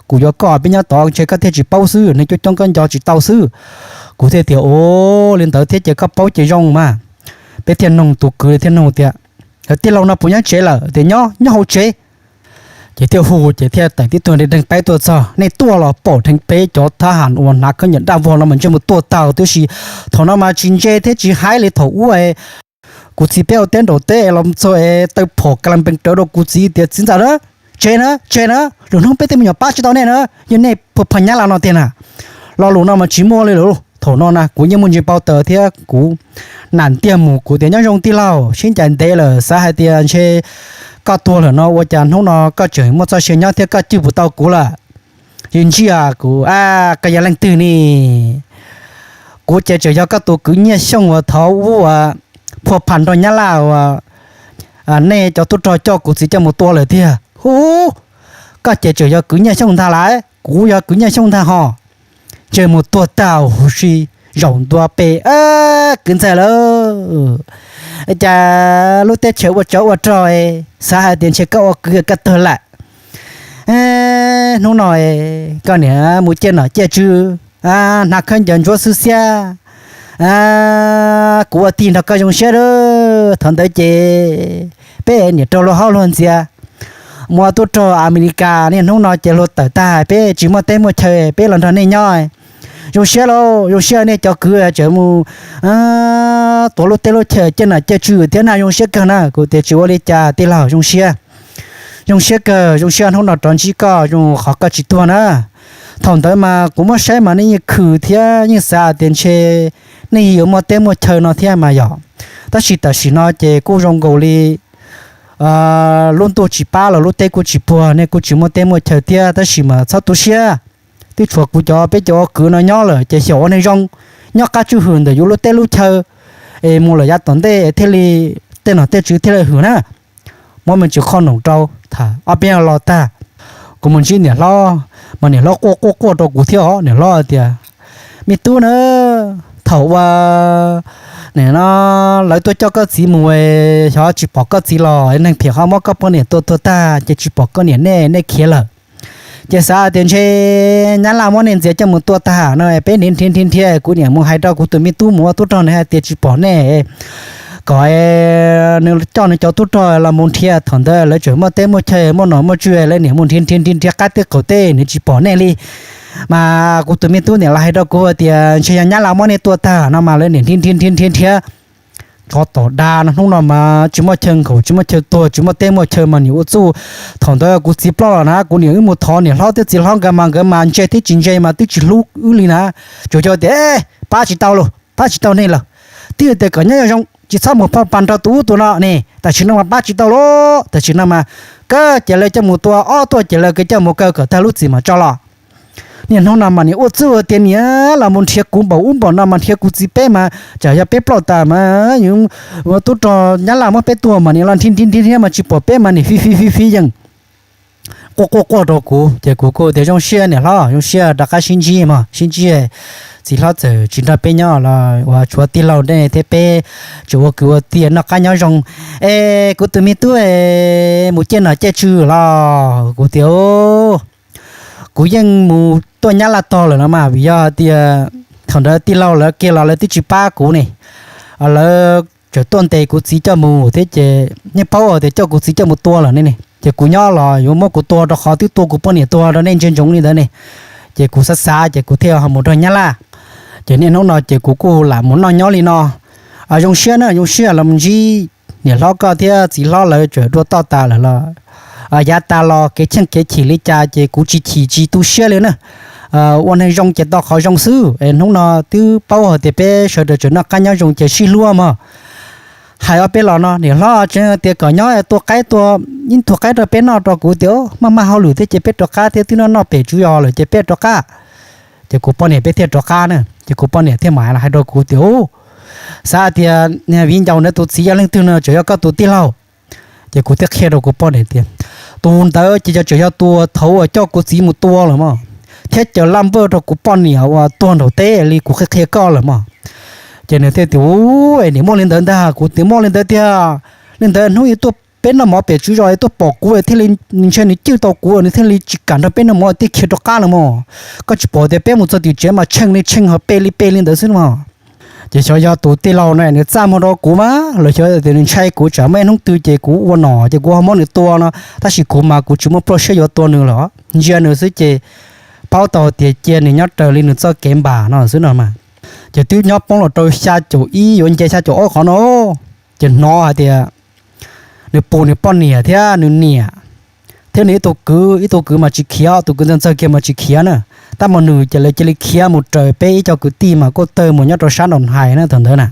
kuv yuav koj peb nyob tod ntshe koj thiaj tsis paub xwb, neeg coob coob koj nco tsis tau xwb. Kuv thiaj tias, Ua li ntawd thiab ces koj paub ces zoo mas. Peb thiaj noog, tus kwv thiaj noog tias, Tij laug no puas nyob tsev lawm? Tias, Nyob, nyob hauv tsev. Ces thiaj hu ces thiaj tawm tib tug deeg deeg paib tuaj txog, nej tuaj los? Pom dheev peb cov thab ham uas hnav khaub ncaws daj vog no mas ntsej muag tuag tag, tiam sis thaum no mas tsis ntse thiab tsis haib li thaum ub. Kuv txiv peb ua teb nraum teb los txog es taw phom ka la npees rawv rau kuv txiv tias, Txiv ntxawm na, tseg na, tseg na, lwm hnub peb tej me nyuam pab tsis tau nej na, yog nej phuaj pha nyab laj no tiag na. Lo lus no mas tsis muaj li lawm. Thaum no na kuv yeej muaj ntsis npau taws thiab kuv nam ntiag mus, kuv tias, Nyob zoo tij laug, sib ncaim ntev lawm, xav hais tias ntshe koj tuag lawm no ua cas hnub no koj tseem muaj txoj sia nyob thiab koj cwj puas tau kuv lawm? Yog ntshe kuv, koj yog leej twg ne? Kuv ces tseem yog koj tus kwv Nyiaj Xyooj uas thaum ub uas phuaj pham nrog nyab laj uas nej cov tub rog coj kuv txiv coj mus tua lawm tiag. Hu, koj ces tseem yog kwv Nyiaj Xyooj ntag lauj? Kuv yog kwv Nyiaj Xyooj ntag ho. Ntsej muag tuag tag huv si, zaum ntua pem, Kwv ntxawg lauj, cas lub teb chaws ua tsov ua rog, xav hais tias ntshe koj ua kwv koj tuag lawm. Hnub no koj niam mus ciaj nom ciaj tswv, hnav khaub ncaws ntsuab xwb xiab, kuv ua tij nrog koj zoo siab lauj. Thaum ntawd ces peb niam raug luag haub luag ntxias, mus ua tub rog Amelikas, niaj hnub no ces luag tawm tag, peb tsis muaj teb muaj chaw, peb los nrog nej nyob. Zoo siab lauj, zoo siab nej cov kwv tseem mus tuav lub teb lub chaw ciaj nom ciaj tswv thiab na, zoo siab kawg na. Kuv tias, Tsis ua li cas tij laug, zoo siab. Zoo siab kawg, zoo siab hnub no rov ntsib koj, zoo qhov koj tsis tuag na. Thaum ntawd mas kuv muab saib mas nej yeej khwv thiab yeej xav tias ntshe nej yuav muaj teb muaj chaw no thiab mas yog. Tab sis tam sim no ces kuj zoo nkaus li lub ntuj tsis pab los lub teb kuj tsis puag, nej kuj tsis muaj teb muaj chaw thiab, tab sis mas txhob tu siab. Twb tshuav kuv cov, peb cov ua kwv no nyob lawm ces xyaum ua neeg zoo, nyob qab tswj hwm ntawm yus lub teb lub chaw, es mus lawm yav tom ntej thiaj li tej nom tej tswv thiaj li hwm na. Muab me ntsis qhov noom rau, tham ob peb los tag, kuv mus ntsib niam hlob, mas niam hlob quaj quaj quaj rau kuv thiab os. Niam hlob tias, Me tub na, thaum uas no lawv tuaj coj koj txiv mus, xyov tsis pom koj txiv los neeg phem ho muab koj poj niam tua tuag tag ces tsis pom koj niam nej, nej khiav lawm. Ces xav tias ntshe nyab laj muab nej ntxias coj mus tua tag no, peb nrhiav nrhiav nrhiav nrhiav, kuv niam mus hais rau kuv tus me tub mus ua tub rog na hais tias tsis pom nej, kom nws coj nws cov tub rog los mus nrhiav. Thaum ntawd lawv tseem muaj teb muaj chaw muaj nom muaj tswv, lawv niam mus nrhiav nrhiav nrhiav nrhiav qab teb qaum teb nws tsis pom nej li. Mas kuv tus me tub niam los hais rau kuv tias ntshe yog nyab laj muab nej tua tag no mas lawv niam nrhiav nrhiav nrhiav nrhiav nrhiav, tsov tom dag no hnub no mas tsis muaj chaw nkaum, tsis muaj chaw tuag, tsis muaj teb muaj chaw mas niam ua txuj. Thaum ntawd kuv txiv ploj los na, kuv niam wb mus thov niam hlob thiab txiv hlob nkawd mas nkawd mas ntse thiab tsis ntse mas twb tsis hlub wb li na. Tsuas yog tias pab tsis tau los pab tsis tau nej lawm, twb tias kom nyob zoo tsis txhob mus phoj pas nrog tus ub tus no ne, tam sim no mas pab tsis tau los tam sim no mas kawg ces lawv coj mus tua, ob tuaj ces lawv kawg coj mus kaw kom tag lub txim mas tso los. Niaj hnub no mas niam ua txuj tias niam los mus nrhiav kuv npaum ub npaum no mas nrhiav kuv txiv peb mas tsam yog peb ploj tas mas yus tub rog nyab laj muab peb tua mas niam los nrhiav nrhiav nrhiav mas tsis pom peb mas niam fiv fiv fiv fiv yeej quaj quaj quaj rau kuv ces kuv kuj tias zoo siab niam hlob, zoo siab rov qab sib ntsib mog, sib ntsib txiv hlob txawm tsis nrog peb nyob los uas tshuav tij laug nej thiab peb tseem ua kwv ua tij noj qab nyob zoo. Es kuv tus me tub mus ciaj nom ciaj tswv los kuv tias kuv yeej mus tuaj nyab laj tog lawm no mas vim yog tias thaum ntawd tij laug lawv kiag los lawv twb tsis pab kuv ne, lawv tseem tuaj ntes kuv txiv coj mus thiab ces yeej paub tias coj kuv txiv coj mus tua lawm ne ne, ces kuv nyob los yuav muab kuv tua rau qhov twb tua kuv poj niam tuag rau nej ntsia ntsoov li ntawd ne. Ces kuv xav xav ces kuv thiaj ho mus nrog nyab laj. Ces niaj hnub no ces kuv kuj lam mus noj nyob li no. Zoo siab na, zoo siab los mus ntsib niam hlob koj thiab txiv hlob lawv tseem dua toj tas lawm los yav tas los kev cheej kev chim li cas ces kuv tsis chim tsis tu siab li na. Ua neeg zoo ces tau qhov zoo xwb es hnub no twb paub hais tias peb sawv daws tseem noj qab nyob zoo ces sib hlub mog. Hais ob peb los no niam hlob tseem tias kom nyob tua qaib tua ib tug qaib rau peb noj rau kuv tias maj maj hauj lwm thiab ces peb rov qab thiab twb noj noj pem tswv zos lawm ces peb rov qab. Ces kuv poj niam peb thiaj rov qab na ces kuv poj niam thiaj mam los hais rau kuv tias xav tias viv ncaus ntawd tus txiv yog leej twg no tseem yog koj tus tij laug. Ces kuv thiaj qhia rau kuv poj niam tias tus ntawd ces yog tseem yog tus thaum uas coj kuv txiv mus tua lawm mog, thiab caws laj npawj rau kuv poj niam uas tuag nraum teb li kuv qhia qhia koj lawm mog. Ces nws thiaj tias u, es nim muaj li ntawd ntag. Kuv tias muaj li ntawd tiag. Li ntawd hnub ib tuaj peb noj mov pem tswv zos es tuaj pom kuv thiaj li, ntshe nws cwj tau kuv nws thiaj li tsis kam nrog peb noj mov thiaj khiav rov qab lawm mog. Koj tsis pom tias peb mus txog tim tsev mas tsheej li tsheej ho pe li pe li ntawd xwb mog. Ces xyov yog tus tij laug no nws txaj muag rau kuv mas los xyov tias nws ntshai kuv tsam muaj ib hnub twg ces kuv ua nom ces kuv ho muab nws tua no, tab sis kuv mas kuv tsis muaj pluaj siab yuav tua nws lawm, ntsia nws xwb ces paub tau tias cia nws nyob raws li nws txoj kev npam no xwb no mas. Ces twb nyob poob los rau xya caum ib yuav nce xya caum ob qhov no, ces hnov hais tias nws pus nws poj niam thiab nws niam thiab nws ib tug kwv, ib tug kwv mas tsis khiav, tus kwv ntxawg ntxawg kiag mas tsis khiav na. Tab mas nws ces lawv cia li khiav mus raws peb ib co kwv tij mas kuj tawg mus nyob rau sab Nraum Hais na thaum ntawd na.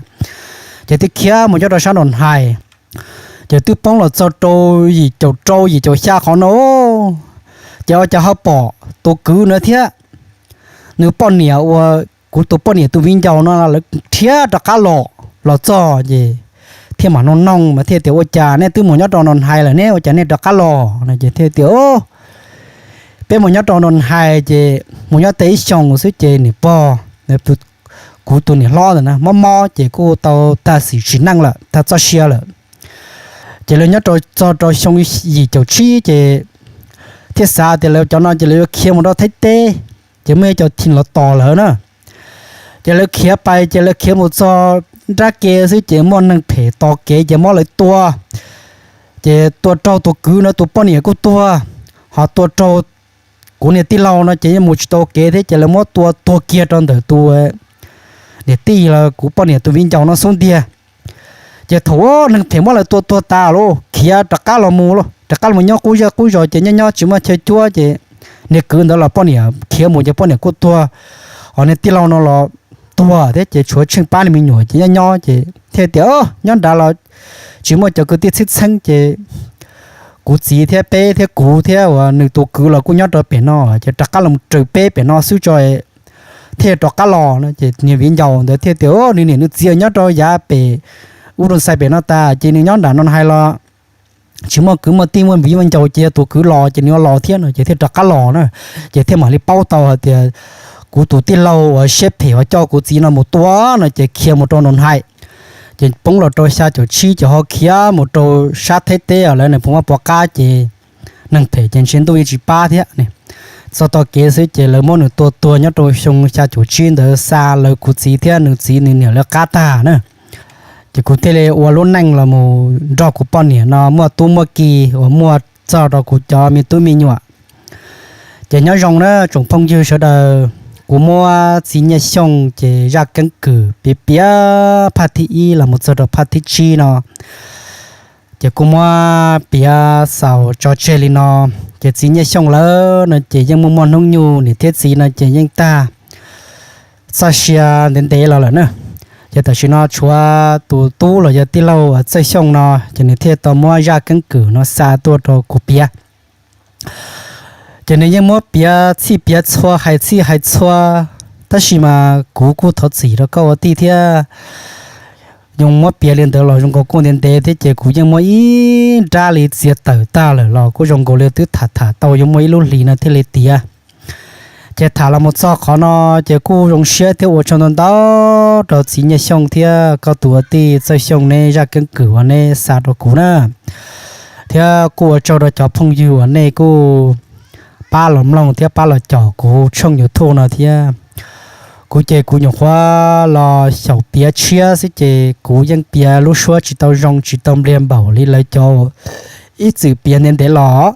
Ces twb khiav mus nyob rau sab Nraum Hais, ces twb poob los txog rau yim caum rau yim caum xya qhov no, ces ua cas ho pom tus kwv na thiab nws poj niam uas kuv tus poj niam tus viv ncaus no lawv khiav rov qab los, los txog ces thiaj mam noog noog mas thiaj tias ua cas nej twb mus nyob rau Nraum Hais lawm ne ua cas nej rov qab los no ces thiaj tias peb mus nyob rau Nraum Hais ces mus nyob tau ib xyoos xwb ces niam pog, kuv tus niam hlob ntawd na mob mob ces kuj tau tag sim tsim neej lawm, tag txoj sia lawm. Ces lawv nyob rau txog rau xyoo yim caum tsib ces thiaj xav tias lawv cov no ces lawv yuav khiav mus rau Thaib teb, ces muaj ib co thim los tos lawv na. Ces lawv khiav pais ces lawv khiav mus txog nrab ke xwb ces muaj neeg phem tos kev ces muab lawv tua. Ces tua raug tus kwv no tus poj niam kuj tuag, ho tua raug kuv niag tij laug no ces yeej mus tsis tau kev thiab ces lawv muab tua tuag kiag rau ntawm tus niam tij los kuv poj niam tus viv ncaus no xub ntiag. Ces thaum neeg phem muab lawv tua tuag tas lauj, khiav rov qab los mus lauj, rov qab los nyob qub zej qub zos ces nyob nyob tsis muaj chaw cuab ces niag kwv ntawd los poj niam khiav mus ces poj niam kuj tuag, ho niag tij laug no los tuag thiab ces tshuav tsheej pab li me nyuam ces nyob nyob ces thiaj tias nyob nrad los tsis muaj cov kwv tij txheeb txheeb ces kuv txiv thiab peb thiab kuv thiab uas nws tus kwv los kuj nyob rau pem no ces rov qab los raws peb pem no xwb tso thiaj rov qab los no. Ces niag viv ncaus ntawd thiaj tias nws niam nws txiv nyob rau yav pem ub rau xais pem no tas ces nws nyob nram no hais los tsis muaj kwv muaj tij muaj viv muaj ncaus ces yog tus kwv los ces nws yuav los thiab no ces thiaj rov qab los na. Ces thiaj mam li paub tau hais tias kuv tus tij laug uas siab phem uas coj kuv txiv no mus tua no ces khiav mus rau Nraum Hais. Ces poob los rau xya caum tsib ces ho khiav mus rau sab Thaib teb lawv nws phoov vaj pov qab ces neeg phem ces ntshe ntuj yeej tsis pab thiab. Txog tog kev xwb ces lawv muab nws tua tuag nyob rau xyoo xya caum tsib ntawd xa lawv kuv txiv thiab nws txiv nws niam lawv qab tag na. Ces kuv thiaj li ua lub neej los mus nrog kuv poj niam no muaj tub muaj ki uas muaj txog rau kuv cov me tub me nyuam. Ces nyob zoo na tsoom phooj ywg sawv daws, kuv muab Txiv Nyiaj Xyooj ces zaj keeb kwm piav piav phaj thib ib los mus txog rau phaj thib tsib no, ces kuv muab piav xaus tso tseg li no. Ces Txiv Nyiaj Xyooj lawm no ces yeej muaj muaj hnub nyoog, niam thiab txiv no ces yeej tag txoj sia ntev ntev los lawm na. Ces tam sim no tshuav tus tub los yog tij laug Txawj Xyooj no, ces nws thiaj tau muab zaj keeb kwm no xa tuaj rau kuv piav. Ces nws yeej muab piav txhij piav txhua, hais txhij hais txhua, tab sis mas kuv kuj thov txim rau koj ua tij thiab. Yeej muab piav li ntawd los zoo nkaus kuj ntev ntev thiab, ces kuv yeej muab ib nrab li txiav tawm tag lawm los kuj zoo nkaus li twb tham tham tau yuav muaj ib lub hlis no thiaj li tiav. Ces tham los mus txog qhov no, ces kuj zoo siab thiab ua tsaug ntau ntau rau Txiv Nyiaj Xyooj thiab koj tus ua tij Txawj Xyooj neb zaj keeb kwm uas neb xa rau kuv na. Thiab kuj ua tsaug rau cov phooj ywg uas nej kuj pab los mloog thiab pab los caum kuv tshooj YouTube no thiab. Kuv ces kuv nyuam qhuav los xyaum piav tshiab xwb ces kuv yeej piav lub suab tsis tau zoo tsis tau npliag npaum li lawv cov ib txwm piav ntev ntev los.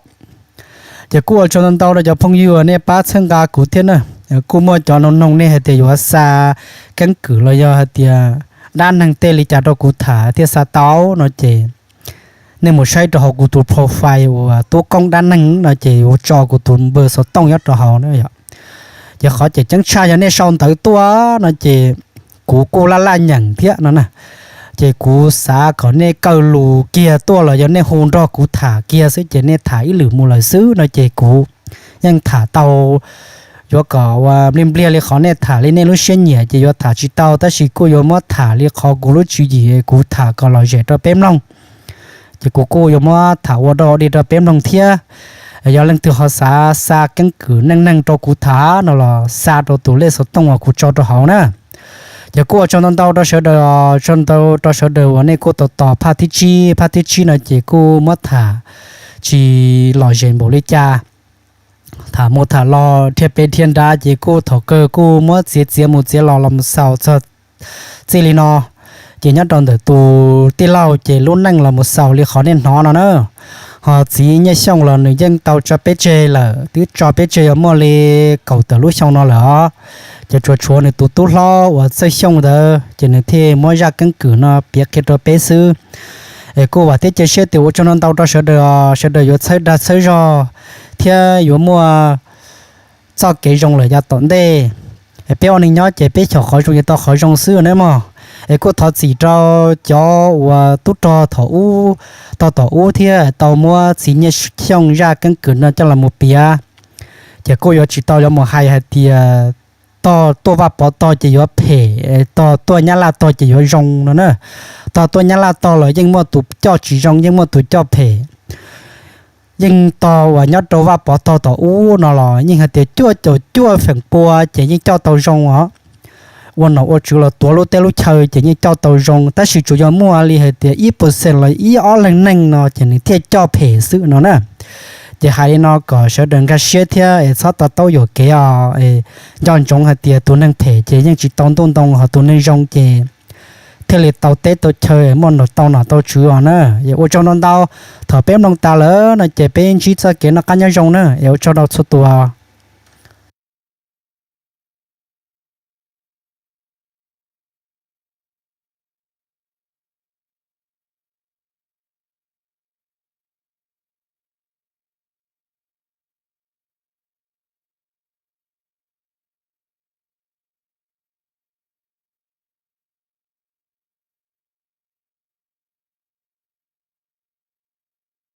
Ces kuj ua tsaug ntau ntau rau cov phooj ywg uas nej pab txhawb nqa kuv thiab na. Kuj muaj cov noog noog nej hais tias yuav xa keeb kwm los yog hais tias dab neeg tej li cas rau kuv tham thiaj xa tau no ces nej mus saib rau hauv kuv tus profile uas Tub Koob Dab Neeg no ces yuav tso kuv tus npawb xov tooj nyob rau hauv na yom. Ces qhov tseem ceeb tshaj yog nej sau ntawv tuaj no ces kuv kuj laj laj nyeem thiab no na. Ces kuv xav kom nej kaw lus kiag tuaj los yog nej hu nrog kuv tham kiag xwb ces nej tham ib lwm mus lawm xwb no ces kuv yeej tham tau. Yuav kom ua npliag npliag li qhov nej tham li nej lub siab nyiam ces yuav tham tsis tau, tab sis kuj yuav muab tham li qhov kuv lub tswv yim kuv tham kom lom zem rau peb mloog. Ces kuv kuj yuav muab tham ua dog dig rau peb mloog thiab. Yog leej twg ho xav xa keeb kwm neej neeg rau kuv tham no los xa rau tus lej xov tooj uas kuv tso rau hauv na. Ces kuj ua tsaug ntau ntau rau sawv daws, tsaug ntau rau sawv daws uas nej kuj tos tos phaj thib tsib. Phaj thib tsib no ces kuj muab tham tsis lom zem npaum li cas. Tham mus tham los dhia pem dhia nrad ces kuj thaum kawg kuj muab txiav txiav mus txiav los los mus xaus txog txij li no. Ces nyob rau ntawm tus tij laug ces lub neej los mus xaus li qhov nej hnov no na. Ho Txiv Nyiaj Xyooj los nws yeej tau tso peb tseg lawm, twb tso peb tseg yuav muaj li kaum tawm lub xyoo no lawm os. Ces tsuas tshuav nws tus tub hlob uas Txawj Xyooj ntawd ces nws thiaj muab zaj keeb kwm no piav qhia rau peb xwb. Es kuj vam thiab cia siab tias ua tsaug ntau ntau rau sawv daws, sawv daws yuav txhawb dag txhawb zog thiab yuav muaj txoj kev zoo lawm yav tom ntej. Peb ua neej nyob ces peb xyaum qhov zoo yuav tau qhov zoo xwb na mog. Es kuj thov txim rau cov uas tub rog thaum ub, tog tom ub thiab tau muab Txiv Nyiaj Xyooj zaj keeb kwm no coj los mus piav. Ces kuj yuav tsis tau yuav mus hais hais tias tog tuaj Vaj Pov tog ces yuav phem, tog tuaj Nyab Laj tog ces yuav zoo no na. Tog tuaj Nyab Laj tog los yeej muaj tus coj tsis zoo, yeej muaj tus coj phem. Yeej tog uas nyob rau Vaj Pov tog tom ub no los yeej hais tias cuaj caum cuaj feem pua ces yeej coj tau zoo os. Ua nom ua tswv los tuav lub teb lub chaw ces yeej coj tau zoo, tab sis tsuas yog muaj li hais tias ib percent los ib ob leeg neeg no ces nws thiaj coj phem xwb no na. Ces hais li no kom sawv daws nkag siab thiab es txhob to taub yuam kev os. Nco ntsoov hais tias tus neeg phem ces yeej tsis tau ntuj ntoo, ho tus neeg zoo ces thiaj li tau teb tau chaw, muaj tau nom tau tswv os na. Es ua tsaug ntau ntau, thaum peb mloog tas lawm no ces peb ntsib txoj kev noj qab nyob zoo na, es ua tsaug rau txhua tus.